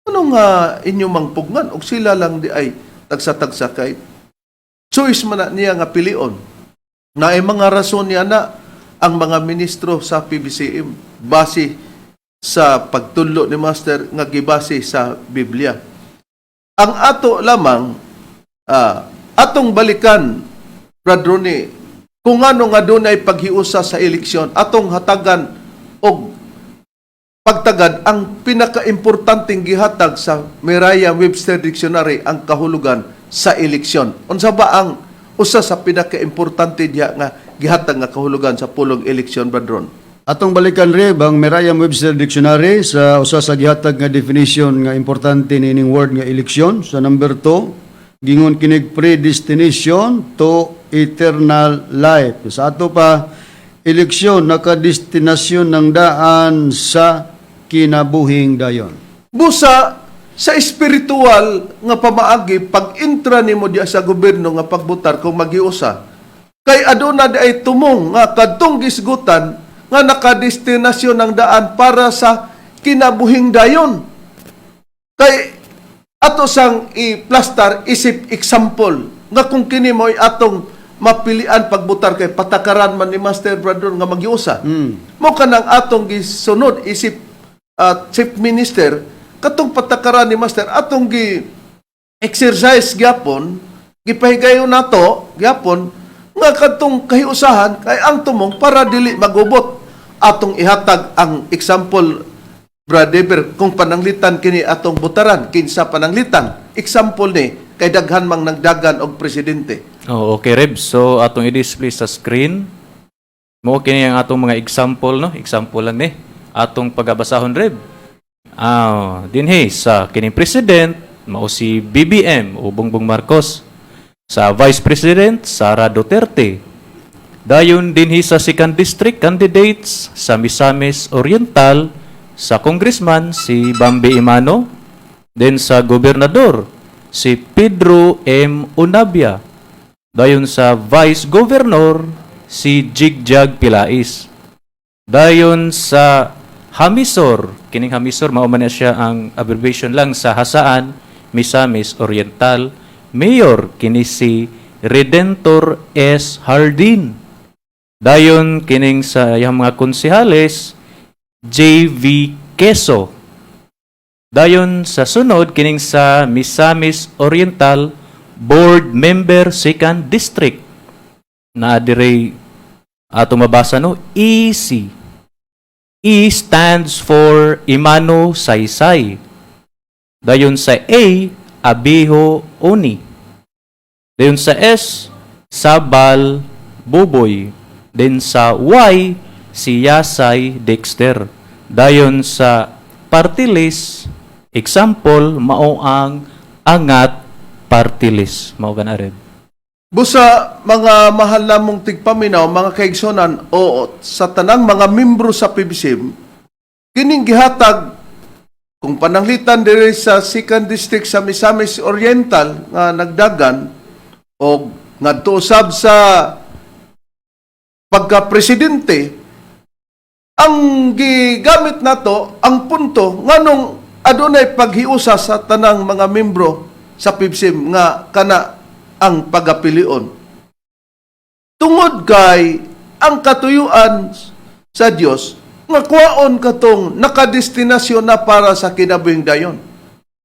Speaker 2: ano nga inyo mang pugnan og sila lang di ay tagsa-tagsa kay choice man na niya nga pilion na ay mga rason niya na ang mga ministro sa PBCM base sa pagtudlo ni Master nga gibase sa Biblia. Ang ato lamang atong balikan, Brad Ronnie, kung ano nga dunay paghiusa sa eleksyon, atong hatagan og pagtagad ang pinakaimportanteng gihatag sa Merriam-Webster Dictionary, ang kahulugan sa eleksyon. Unsa ba ang usa sa pinakaimportante diha nga gihatag nga kahulugan sa pulong eleksyon, Brad Ron?
Speaker 4: Atong balikan, Reb, ang Merriam-Webster Dictionary sa usa sa gihatag nga definition nga importante niining word nga eleksyon. Sa number 2, gingon kinig predestination to eternal life. Sa ato pa, eleksyon nakadestinasyon ng daan sa kinabuhing dayon.
Speaker 2: Busa sa espiritual nga pamaagi, pag intra nimo diha sa gobyerno nga pagbutar, kung magiusa kay aduna di ay tumong nga kadtong gisgutan nga nakadestinasyon ng daan para sa kinabuhing dayon. Kay ato sang i-plastar isip example nga kung kini mo'y atong mapilian pagbutar kay patakaran man ni Master Brother nga magiusa mo kanang atong gisunod isip chief minister, katong patakaran ni Master atong gi exercise gyapon, gipahigayon nato gyapon nga kadtong kahiusahan kay ang tumong para dili magubot. Atong ihatag ang example, Brother, kung pananglitan kini atong butaran, kinsa pananglitan? Example ni kay daghan mang nagdagan og presidente.
Speaker 1: Oh, okay, Reb. So atong i-display sa screen. Mo kini ang atong mga example, no? Example lang ni. Atong pagabasahon, Reb. Dinhi sa kining president mao si BBM o Bongbong Marcos. Sa vice president, Sara Duterte. Dayon dinhi sa second district candidates sa Misamis Oriental, sa congressman si Bambi Emano, then sa gobernador si Pedro M. Unabia. Dayon sa vice governor si Jigjag Pilais. Dayon sa Hamisor, kining Hamisor mao man na siya ang abbreviation lang sa Jasaan, Misamis Oriental. Mayor kini si Redentor S. Hardin. Dayon kining sa iyang mga konsehales, JV Queso. Dayon sa sunod kining sa Misamis Oriental Board Member Second District. Na dire ato mabasa, no, EC. E stands for Emano Saysay. Dayon sa A, Abiho Oni. Dayon sa S, Sabal Buboy. Then sa Y, si Yasay Dexter. Dayon sa party list, example, mao ang Angat Party List. Mao kana, Reb.
Speaker 2: Busa mga mahal namong tigpaminaw, mga kaigsonan o sa tanang mga membro sa PBCM, kining gihatag kung pananglitan diri sa second district sa Misamis Oriental nga nagdagan o ngadto usab sa pagka-presidente, ang gigamit nato ang punto nganong adunay paghiusa sa tanang mga membro sa PBCM nga kana ang pagapilion. Tungod kay ang katuyuan sa Dios nga kuwaon katong nakadestinasyon na para sa kinabuhing dayon.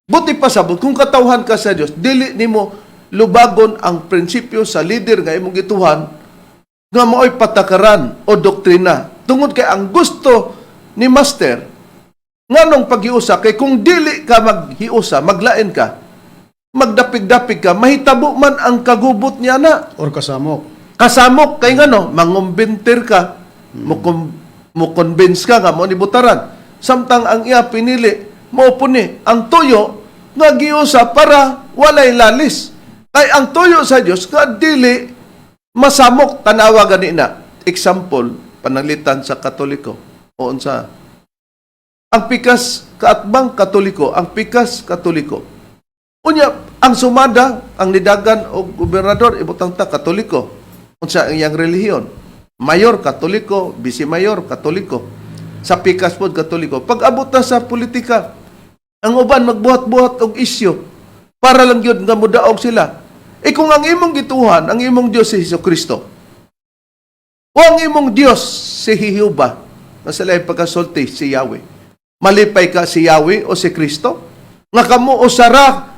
Speaker 2: Buti pa sabot kung katawhan ka sa Dios, dili nimo lubagon ang prinsipyo sa leader nga imong gituhan nga mao'y patakaran o doktrina. Tungod kay ang gusto ni Master, nganong paghiusa, kay kung dili ka maghiusa, maglain ka, magdapig-dapig ka, mahitabo man ang kagubot niya na.
Speaker 4: Or kasamok.
Speaker 2: Kasamok kay ngano, mangumbintir ka, mo convince ka nga mo ni butaran. Samtang ang iya pinili, mao po ni ang tuyo nga giusa para walay lalis. Kay ang tuyo sa Dios nga dili masamok. Tanawa gani na. Example, pananglitan sa Katoliko o unsa ang pikas kaatbang Katoliko, ang pikas Katoliko. Unya, ang sumada, ang nidagan og gobernador, ibutang ta Katoliko. Unsa ang iyang relihiyon? Mayor Katoliko, vice mayor Katoliko. Sa pikas pod Katoliko. Pag abot na sa politika, ang uban magbuhat-buhat og isyu para lang gyud nga mudaog sila. E kung ang imong gituhan, ang imong Dios si Hesus Kristo, o ang imong Dios si Jehova, nga sila ay pagkasulti si Yahweh. Malipay ka si Yahweh o si Kristo? Nga kamo usara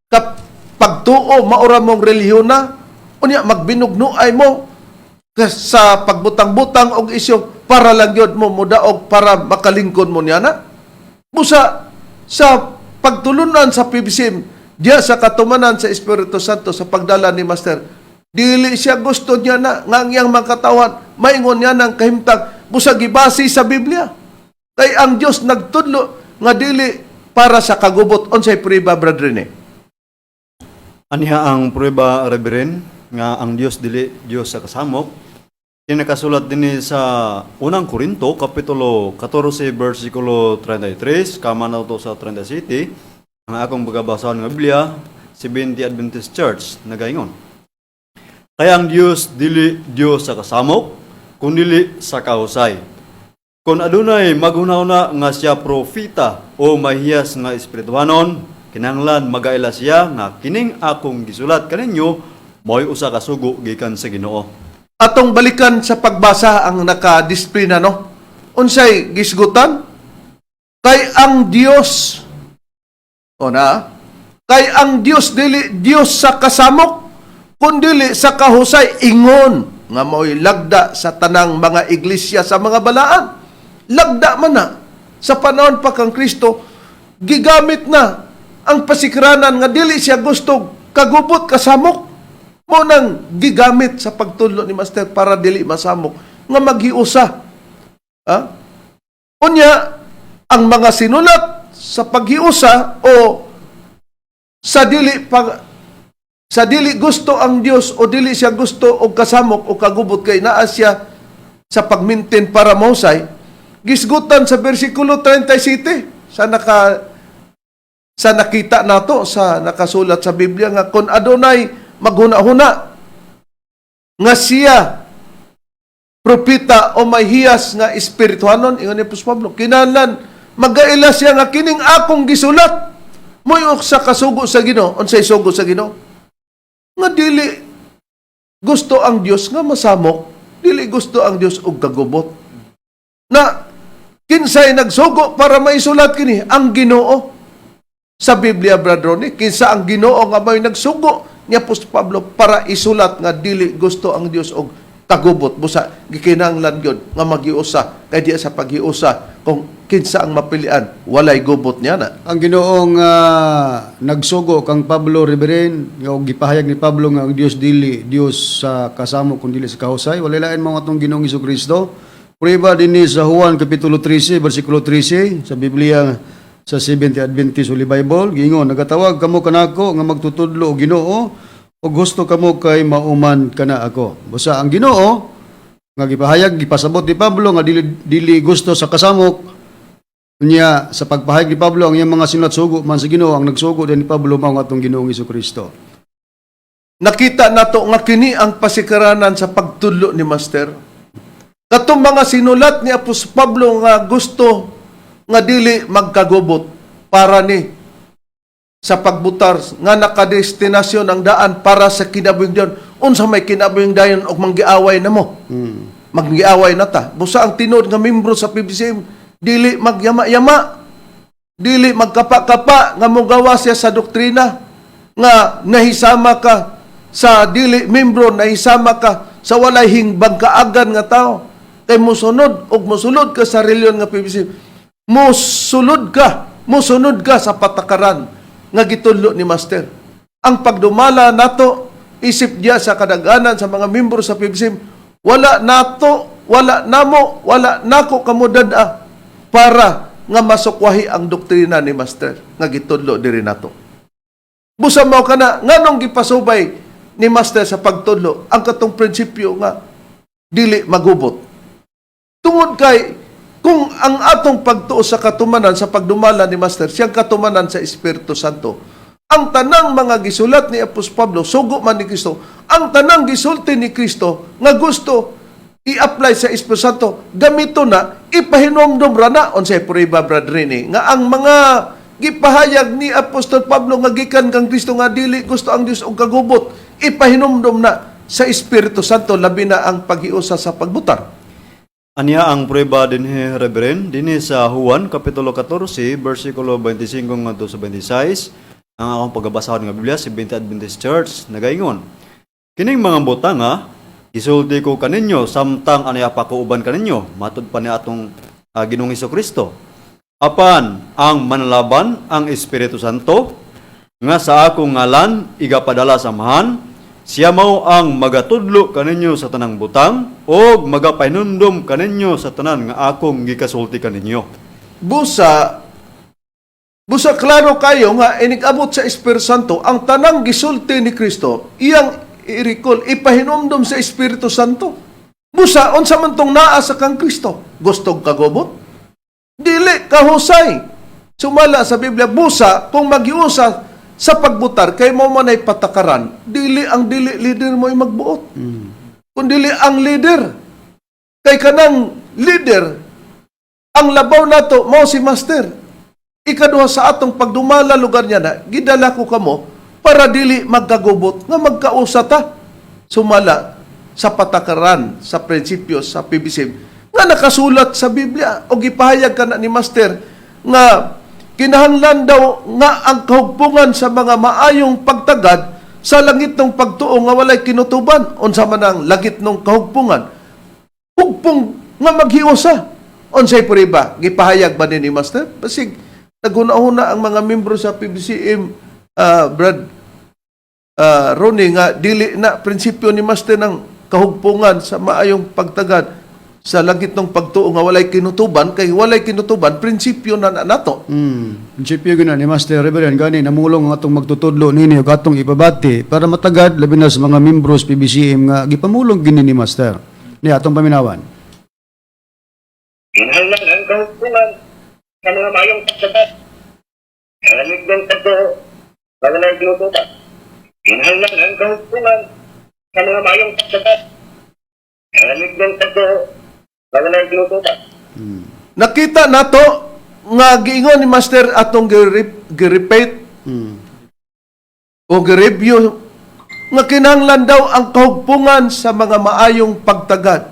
Speaker 2: ka pagtuo, maura mong relihiyon na, unya magbinugnuay mo sa pagbutang-butang og isyu para lang yun mo mudaog para makalingkod mo niya na. Busa sa pagtulunan sa PBCM, diya sa katumanan sa Espiritu Santo sa pagdala ni Master, dili siya gusto niya na nga ang iyang mga katawan, maingon niya ng kahimtang, busa gibase sa Biblia. Kay ang Dios nagtudlo nga dili para sa kagubot. Unsay prueba, Brother Rene?
Speaker 3: Aniha ang prueba, Reverend, nga ang Dios dili Dios sa kasamok. Kinakasulat dinhi sa Unang Korinto kapitulo 14 bersikulo 33 kama na to sa 37. Ang akong pagabasahon nga Biblia, Seventh Adventist Church, nagaingon: "Kaya ang Dios dili Dios sa kasamok, kundili sa kahusay. Kung adunay maghunahuna nga siya propita o mahiyas nga espirituhanon, kinahanglan magaila siya nga kining akong gisulat kaninyo mao'y usa ka sugo gikan sa Ginoo."
Speaker 2: Atong balikan sa pagbasa ang naka-display na, no. Unsay gisgutan? Kay ang Dios o na, kay ang Dios dili Dios sa kasamok kundili sa kahusay, ingon nga mao'y lagda sa tanang mga iglesia sa mga balaan. Lagda man na sa panahon pa kang Kristo, gigamit na ang pasikranan nga dili siya gusto kagubot, kasamok, mo nang gigamit sa pagtudlo ni Master para dili masamok nga maghiusa. Ha? Unya, ang mga sinulat sa paghiusa o sa dili gusto ang Dios o dili siya gusto og kasamok o kagubot kay naa siya sa pagmintin para mahusay, gisgutan sa bersikulo 37 sa nakita nato sa nakasulat sa Biblia nga kung adunay maghuna-huna nga siya propeta o may hiyas nga espirituhanon, ingon ni Apostol Pablo, kinahanglan magaila siya nga kining akong gisulat mo'y sa kasugo sa Ginoo. Unsay sugo sa Ginoo? Nga dili gusto ang Dios nga masamok, dili gusto ang Dios og kagubot. Na kinsay nagsugo para maisulat kini? Ang Ginoo. Sa Biblia, Brother Ronnie, kinsa ang Ginoo nga may nagsugo ni Apostol Pablo para isulat nga dili gusto ang Dios og kagubot? Busa gikinahanglan gyud nga maghiusa kay diya sa paghiusa, kung kinsa ang mapilian, walay gubot niya na.
Speaker 4: Ang Ginoong nagsugo kang Pablo, Reverend, nga og gipahayag ni Pablo nga ang Dios dili Dios sa kasamok kun dili sa kahusay. Walay lain mo atong Ginoong Kristo. Prueba dinhi sa Juan kapitulo 13 bersikulo 13 sa Biblia sa Seventh Adventist Holy Bible, giingon: "Nagatawag kamo kanako nga magtutudlo og Ginoo ug husto kamo kay mauman kana ako." Busa ang Ginoo nga gipahayag, gipasabot ni Pablo nga dili dili gusto sa kasamok. Unya sa pagpahayag ni Pablo ang iyang mga sinulat, sugo man sa Ginoo. Ang nagsugo din ni Pablo mao ang atong Ginoong Kristo.
Speaker 2: Nakita nato nga kini ang pasikaranan sa pagtudlo ni Master. Katong mga sinulat ni Apostol Pablo nga gusto nga dili magkagubot para ni sa pagbutar nga nakadestinasyon ang daan para sa kinabuhing dayon. Unsa may kinabuhing dayon og manggiaway na mo? Manggiaway na ta. Busa ang tinuod nga membro sa PBCM dili magyama-yama, dili magkapa-kapa nga mogawa siya sa doktrina. Nga nahisama ka sa dili membro, nahisama ka sa walay hingbang kaagan nga tao. Kay mosunod og mosulod ka sa reliyon nga PBC, mosunod ka sa patakaran nga gitudlo ni Master. Ang pagdumala nato isip diya sa kadaghanan sa mga membro sa PBC, wala nato, wala namo, wala nako kamo dad-a para nga masukwahi ang doktrina ni Master nga gitudlo diri nato. Busa mao kana, nganong gipasubay ni Master sa pagtudlo ang katong prinsipyo nga dili magubot? Tungod kay kung ang atong pagtuo sa katumanan sa pagdumala ni Master, siyang katumanan sa Espiritu Santo. Ang tanang mga gisulat ni Apostol Pablo, sugo man ni Kristo, ang tanang gisulti ni Kristo nga gusto i-apply sa Espiritu Santo, gamito na, ipahinomdom ra na, unsay prueba, Brad Rene, nga ang mga gipahayag ni Apostol Pablo nga gikan kang Kristo nga dili gusto ang Dios og kagubot, ipahinomdom na sa Espiritu Santo, labi na ang paghiusa sa pagbutar?
Speaker 3: Anya ang prueba dinhi, Reverend, dinhi sa Juan kapitulo 14 bersikulo 25 ngadto sa 26. Ang akong pagabasahon nga Biblia, Seventh Adventist Church, nagaingon: "Kining mga butanga gisulti ko kaninyo samtang anaya pa ko uban kaninyo," matud pa ni atong Ginoong Kristo. "Apan ang Manlaban, ang Espiritu Santo, nga sa akong ngalan igapadala sa Amahan, siya mao ang magatudlo kaninyo sa tanang butang ug magapahinumdom kaninyo sa tanan nga akong gikasulti kaninyo."
Speaker 2: Busa klaro kayo nga inig-abot sa Espiritu Santo, ang tanang gisulti ni Kristo, iyang i-recall, ipahinumdom sa Espiritu Santo. Busa unsa man tong naa sa kang Kristo? Gustong kagubot? Dili kahusay. Sumala sa Biblia, busa kung magiusa sa pagbutar kay mo man ay patakaran, dili ang dili leader mo ay magbuot. Kung dili ang leader, kay kanang leader, ang labaw nato mao si Master. Ikaduha, sa atong pagdumala lugar niya na, gidala ko kamo para dili magkagubot nga magkausa ta. Sumala sa patakaran sa prinsipyo sa PBC nga nakasulat sa Biblia o gipahayag ka na ni Master nga kinahanglan daw nga ang kahugpungan sa mga maayong pagtagad sa langit ng pagtuo nga walay kinutuban. Unsa man ang langit ng kahugpungan? Hugpong nga maghiusa. Unsay prueba? Gipahayag ba ni Master? Basig naghuna-huna ang mga membro sa PBCM, Brad Ronnie, nga dili na prinsipyo ni Master ng kahugpungan sa maayong pagtagad sa langit ng pagtuo nga walay kinutuban, kay walay kinutuban prinsipyo na na nato.
Speaker 4: Prinsipyo gyud na ni Master, Reverend, gani namulong ang atong magtutudlo nini ug atong ipabati para matagad labi na sa mga membros PBCM nga gipamulong gini ni Master. Ni atong paminawan.
Speaker 5: Kinahanglan ang kahugpungan sa mga maayong pagtagad sa langit ng pagtuo nga walay kinutuban. Kinahanglan ang kahugpungan sa mga maayong pagtagad sa langit ng pagtuo nga walay kinutuban.
Speaker 2: Nakita nato nga giingon ni Master, atong gi-repeat o gi-review, nga kinahanglan daw ang kahugpungan sa mga maayong pagtagad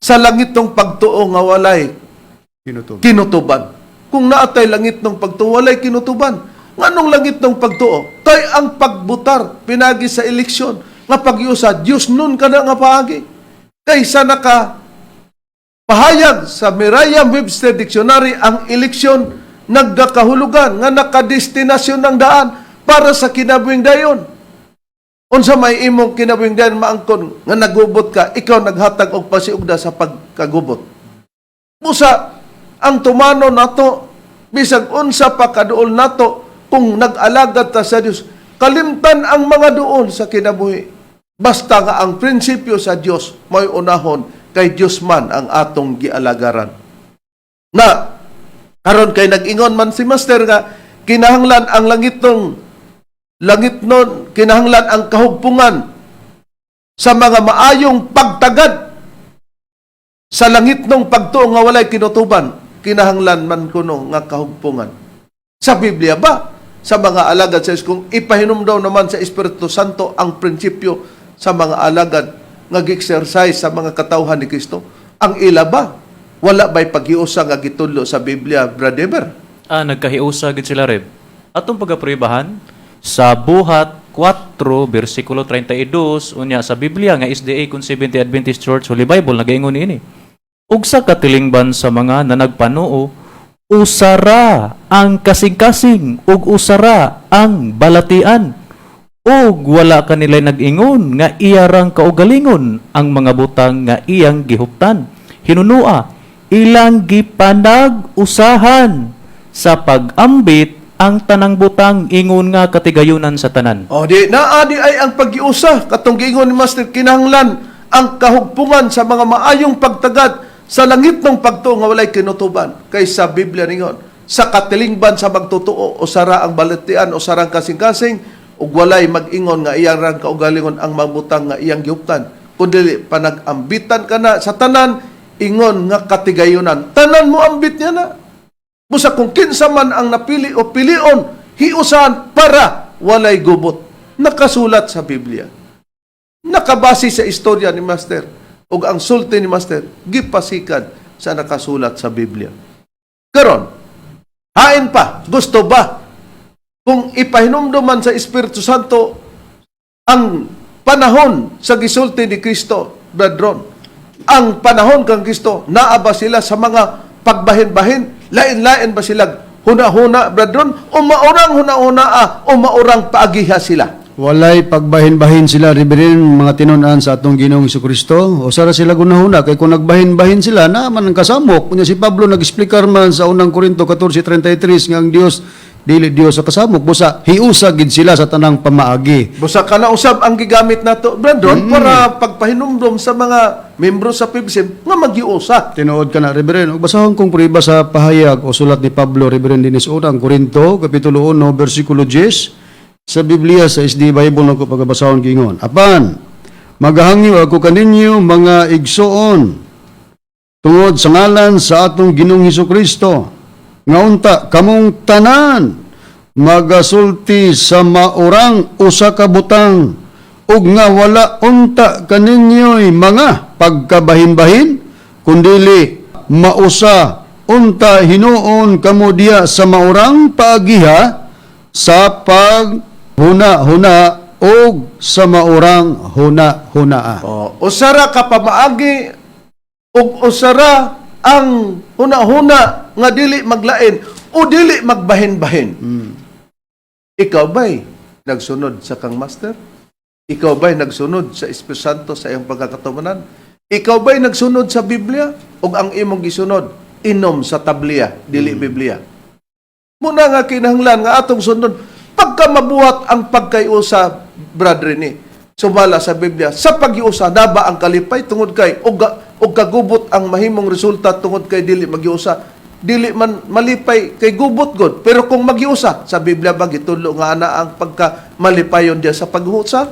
Speaker 2: sa langit ng pagtuo nga walay
Speaker 4: Kinutuban.
Speaker 2: Kinutuban. Kung naatay langit ng pagtuo, walay kinutuban. Nganong langit ng pagtuo? Kay ang pagbutar, pinagi sa eleksyon, nga pagyusa, Diyos nun ka na nga paagi. Kaysa naka pahayag sa Merriam-Webster Dictionary, ang eleksyon nagkakahulugan nga nakadestinasyon ng daan para sa kinabuhing dayon. Unsa may imong kinabuhing dayon maangkon nga nagubot ka, ikaw naghatag og pasiugda sa pagkagubot? Busa ang tumano nato, bisag unsa pa kaduol nato, kung nag-alagad ta sa Dios, kalimtan ang mga duol sa kinabuhi. Basta nga ang prinsipyo sa Dios may unahon, kay Dios man ang atong gialagaran. Na karon kay nag-ingon man si Master nga kinahanglan ang langitong langit nun, kinahanglan ang kahugpungan sa mga maayong pagtagad sa langit ng pagtuo nga walay kinutuban, kinahanglan man kuno nga kahugpungan. Sa Biblia ba? Sa mga alagad sa Diyos, kung ipahinumdaw naman sa Espiritu Santo ang prinsipyo sa mga alagad nga gi-exercise sa mga katawhan ni Kristo, ang ila ba? Wala ba'y paghiusa nga gitudlo sa Biblia, Brother Eber?
Speaker 1: Ah, nagkahiusa gid sila, Reb. Atong pagapruebahan Sa Buhat 4 bersikulo 32 unya sa Biblia nga SDA kung Seventh Adventist Church Holy Bible nagaingon ini. Ug sa katilingban sa mga nanagpanuo, usara ang kasing-kasing ug usara ang balatian, ug wala kanila nag-ingon nga iyarang kaugalingon ang mga butang nga iyang gihuptan. Hinunua, ilang gipanag-usahan sa pag-ambit ang tanang butang ingon nga katigayunan sa tanan.
Speaker 2: O di naa di ay ang pag-iusa katong giingon ni Master, kinahanglan ang kahugpungan sa mga maayong pagtagad sa langit ng pagtuo nga walay kinutuban, kay sa Biblia ningon sa katilingban sa magtotoo, usara ang balatian, usara ang kasing-kasing, ug walay mag-ingon nga iyang rang kaugalingon ang mabutang nga iyang gihuptan, kundi panag-ambitan kana sa tanan ingon nga katigayunan. Tanan mo ambit niya na. Busa kung kinsa man ang napili o pilion, hiusan para walay gubot. Nakasulat sa Biblia. Nakabase sa istorya ni Master. O ang sulti ni Master, gipasikan sa nakasulat sa Biblia. Karon, hain pa, gusto ba kung ipahinumduman sa Espiritu Santo ang panahon sa gisulti ni Kristo, Brethren? Ang panahon kang Kristo, naa ba sila sa mga pagbahin-bahin? Lain-lain ba sila huna-huna, brethren? O maurang huna-huna o maurang paagiha sila?
Speaker 4: Walay pagbahin-bahin sila, Reverend, mga tinunan sa atong Ginoong Kristo. O sara sila gunahuna, kay kung nagbahin-bahin sila, na man ang kasamok. Kunya si Pablo nag-explikar man sa unang Korinto 14:33 nga ang Dios dili Dios sa kasamok. Busa hiusa gid sila sa tanang pamaagi.
Speaker 2: Busa kana usab ang gigamit nato, brethren, para pagpahinumdom sa mga membro sa PBCM nga magiusa.
Speaker 4: Tinuod ka na, Reverend. Ug basahon kong prueba sa pahayag o sulat ni Pablo, Reverend Dennis, unang Korinto, Kapitulo 1, versikulo 10, sa Biblia sa SD Bible nako pagabasahon gingon. "Apan, magahangyo ako kaninyo, mga igsoon, tungod sa ngalan sa atong Ginoong Hesus Kristo, nga unta kamong tanan magasulti sa maurang usa ka butang ug nga wala unta kaninyo'y mga pagkabahin-bahin, kundili mausa unta hinuon kamo diya sa maurang paagiha sa paghuna-huna ug sa maurang huna-hunaa."
Speaker 2: Oh, usara ka pamaagi ug usara ang huna-huna nga dili maglain o dili magbahin-bahin. Ikaw ba'y nagsunod sa kang Master? Ikaw ba'y nagsunod sa Espiritu Santo sa iyong pagkakatumanan? Ikaw ba'y nagsunod sa Biblia? O ang imong gisunod, inom sa tabliya, dili Biblia? Muna nga kinahanglan nga atong sundon pagka mabuhat ang pagkayusa, brother ni, sumala sa Biblia, sa pag-iusa naba ang kalipay tungod kay og kagubot ang mahimong resulta. Tungod kay dili magiusa, dili man malipay kay gubot god. Pero kung magiusa, sa Biblia ba gitudlo nga ana ang pagka malipayon diya sa paghusa?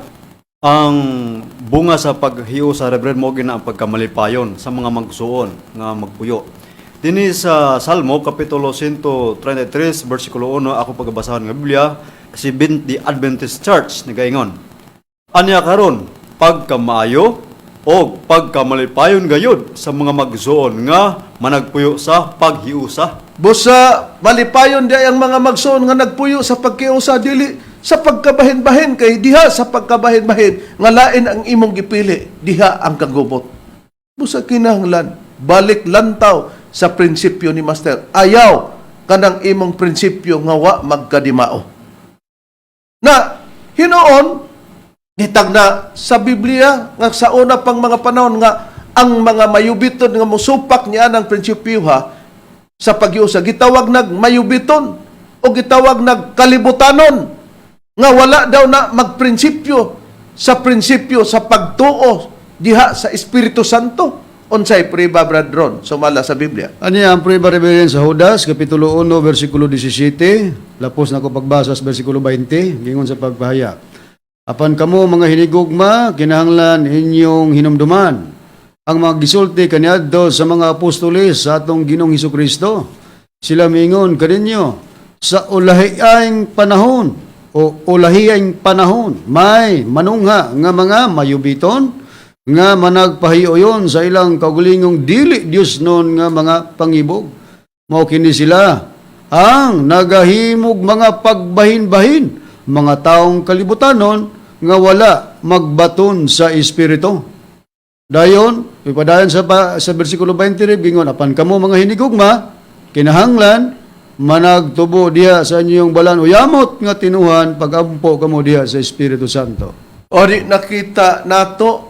Speaker 3: Ang bunga sa paghiusa, Reverend, mo gina ang pagkamalipayon sa mga magsuon nga magpuyo. Dinhi sa Salmo kapitulo 133 versikulo 1 ako pagabasahan nga Biblia, si the Adventist Church nagaingon. "Anya karon, pagkamaayo o pagkamalipayon gayud sa mga magsuon nga managpuyo sa paghiusa."
Speaker 2: Busa malipayon di ang mga magsuon nga nagpuyo sa pagkiusa, dili sa pagkabahin-bahin, kay diha sa pagkabahin-bahin nga lain ang imong gipili, diha ang kagubot. Busa kinahanglan balik lantaw sa prinsipyo ni Master. Ayaw kanang imong prinsipyo nga wa magkadimao. Na hinuon gitagna sa Biblia nga sa una pang mga panahon nga ang mga mayubiton nga musupak niya ng prinsipyo ha sa pag-iusa, gitawag nag mayubiton o gitawag nag kalibutanon nga wala daw na magprinsipyo sa prinsipyo sa pagtuo diha sa Espiritu Santo. Unsay prueba, Brad Ron, sumala sa Biblia?
Speaker 4: Ano ang prueba, Reverend, sa Judas, Kapitulo 1, versikulo 17, lapos na ko pagbasa sa versikulo 20, gingon sa pagpahayag. "Apan kamo, mga hinigugma, kinahanglan inyong hinumduman ang mga gisulti kaniadto sa mga apostoles sa atong Ginoong Hesus Kristo. Sila miingon kaninyo, sa ulahiang panahon o ulahiang panahon may manungha nga mga mayubiton nga managpahiuyon sa ilang kaugalingong dili Dios nun nga mga pangibog. Mao kini sila ang nagahimog mga pagbahin-bahin." mga taong kalibutanon nga wala magbaton sa Espiritu. Dayon, ipadayon sa bersikulo 20, gingon, "Apan kamo, mga hinigugma, kinahanglan managtubo diha sa inyong balaan o yamot nga tinuhan pagampo kamo diha sa Espiritu Santo."
Speaker 2: O di nakita nato,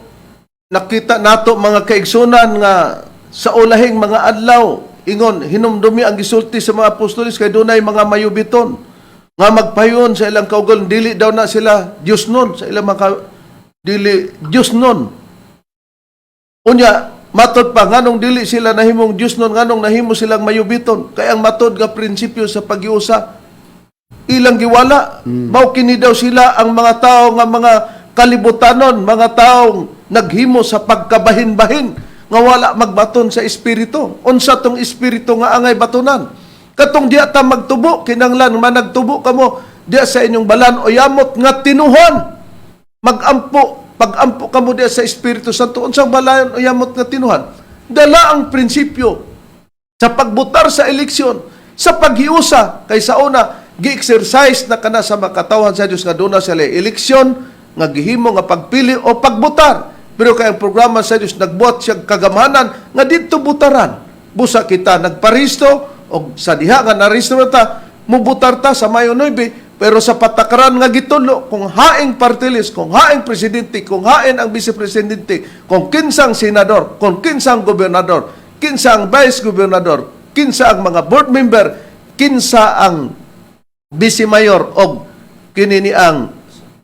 Speaker 2: mga kaigsunan, nga sa ulahing mga adlaw, ingon, hinumdumi ang gisulti sa mga apostoles kay dunay mga mayubiton nga magpahiwon sa ilang kaugalingon, dili daw na sila Dios nun sa ilang mga dili Dios nun. Unya, matod pa, nganong dili sila nahimong Dios nun, nganong nahimo silang mayubiton? Kay ang matod nga prinsipyo sa paghiusa, ilang giwala. Mao kini daw sila ang mga tao nga mga kalibutanon, mga taong naghimo sa pagkabahin-bahin nga wala magbaton sa Espiritu. Unsa tong Espiritu nga angay batunan? Katong diya ta magtubo, kinanglan managtubo kamo diya sa inyong balaan o yamot nga tinuhan. Magampo, pagampo kamo diya sa Espiritu Santo. Unsang balaan o yamot nga tinuhan? Dala ang prinsipyo sa pagbutar sa eleksyon, sa paghiusa, kay sa una, gi-exercise na kana sa makatawhan sa Dios nga duna sila eleksyon nga gihimo nga pagpili o pagbutar. Pero kay ang programa sa Dios nagbuhat siya kagamhanan nga didto butaran. Busa kita nagparisto og sa diha nga narehistro ta, mubutar ta sa Mayo 9, pero sa patakaran nga gitulo, kung haing party list, kung haing presidente, kung hain ang vice presidente, kung kinsang senador, kung kinsang gobernador, kinsa ang vice gobernador, kinsa ang mga board member, kinsa ang vice mayor og kini ni ang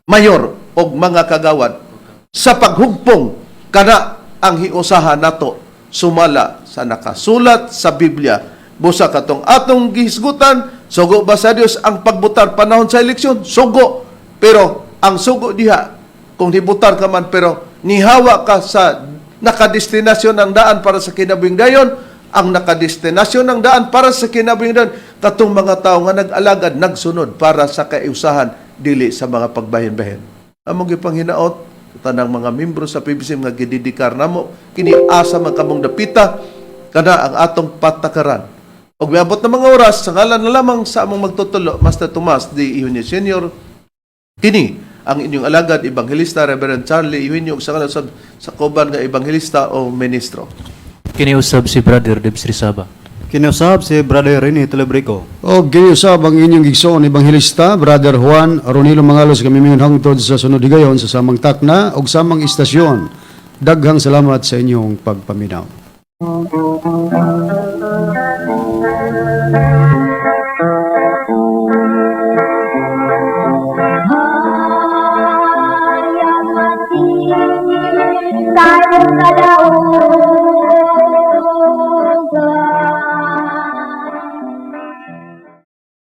Speaker 2: mayor og mga kagawad sa paghugpong, kana ang hiusahan nato sumala sa nakasulat sa Biblia. Busa katong atong gihisgutan, sugo ba sa Dios ang pagbutar panahon sa eleksyon? Sugo, pero ang sugo diha kung hibutar ka man pero nihawa ka sa nakadestinasyon ng daan para sa kinabuhing dayon. Ang nakadestinasyon ng daan para sa kinabuhing dayon, katong mga tao nga nag-alagad, nagsunod para sa kaiusahan, dili sa mga pagbahin-bahin. Among gipanghinaot, tanang mga membro sa PBC nga gidedikar namo kini, asa man kamong dapita, kana ang atong patakaran. Ug miabot na mga oras, sa ngalan na lamang sa among magtutulo, Master Tomas D. Eugenio Sr., kini ang inyong alagad, Ebanghelista Reverend Charlie Eugenio, ug sa ngalan sa kauban nga ebanghelista o ministro.
Speaker 1: Kiniusab si Brother Debs Rizaba.
Speaker 3: Kiniusab si Brother Rene Telebrico.
Speaker 4: O giniusab ang inyong igsoon ebanghelista, Brother Juan Ronilo Mangalos, kami mingon hangtod sa sunod higayon sa samang takna og samang istasyon. Daghang salamat sa inyong pagpaminaw.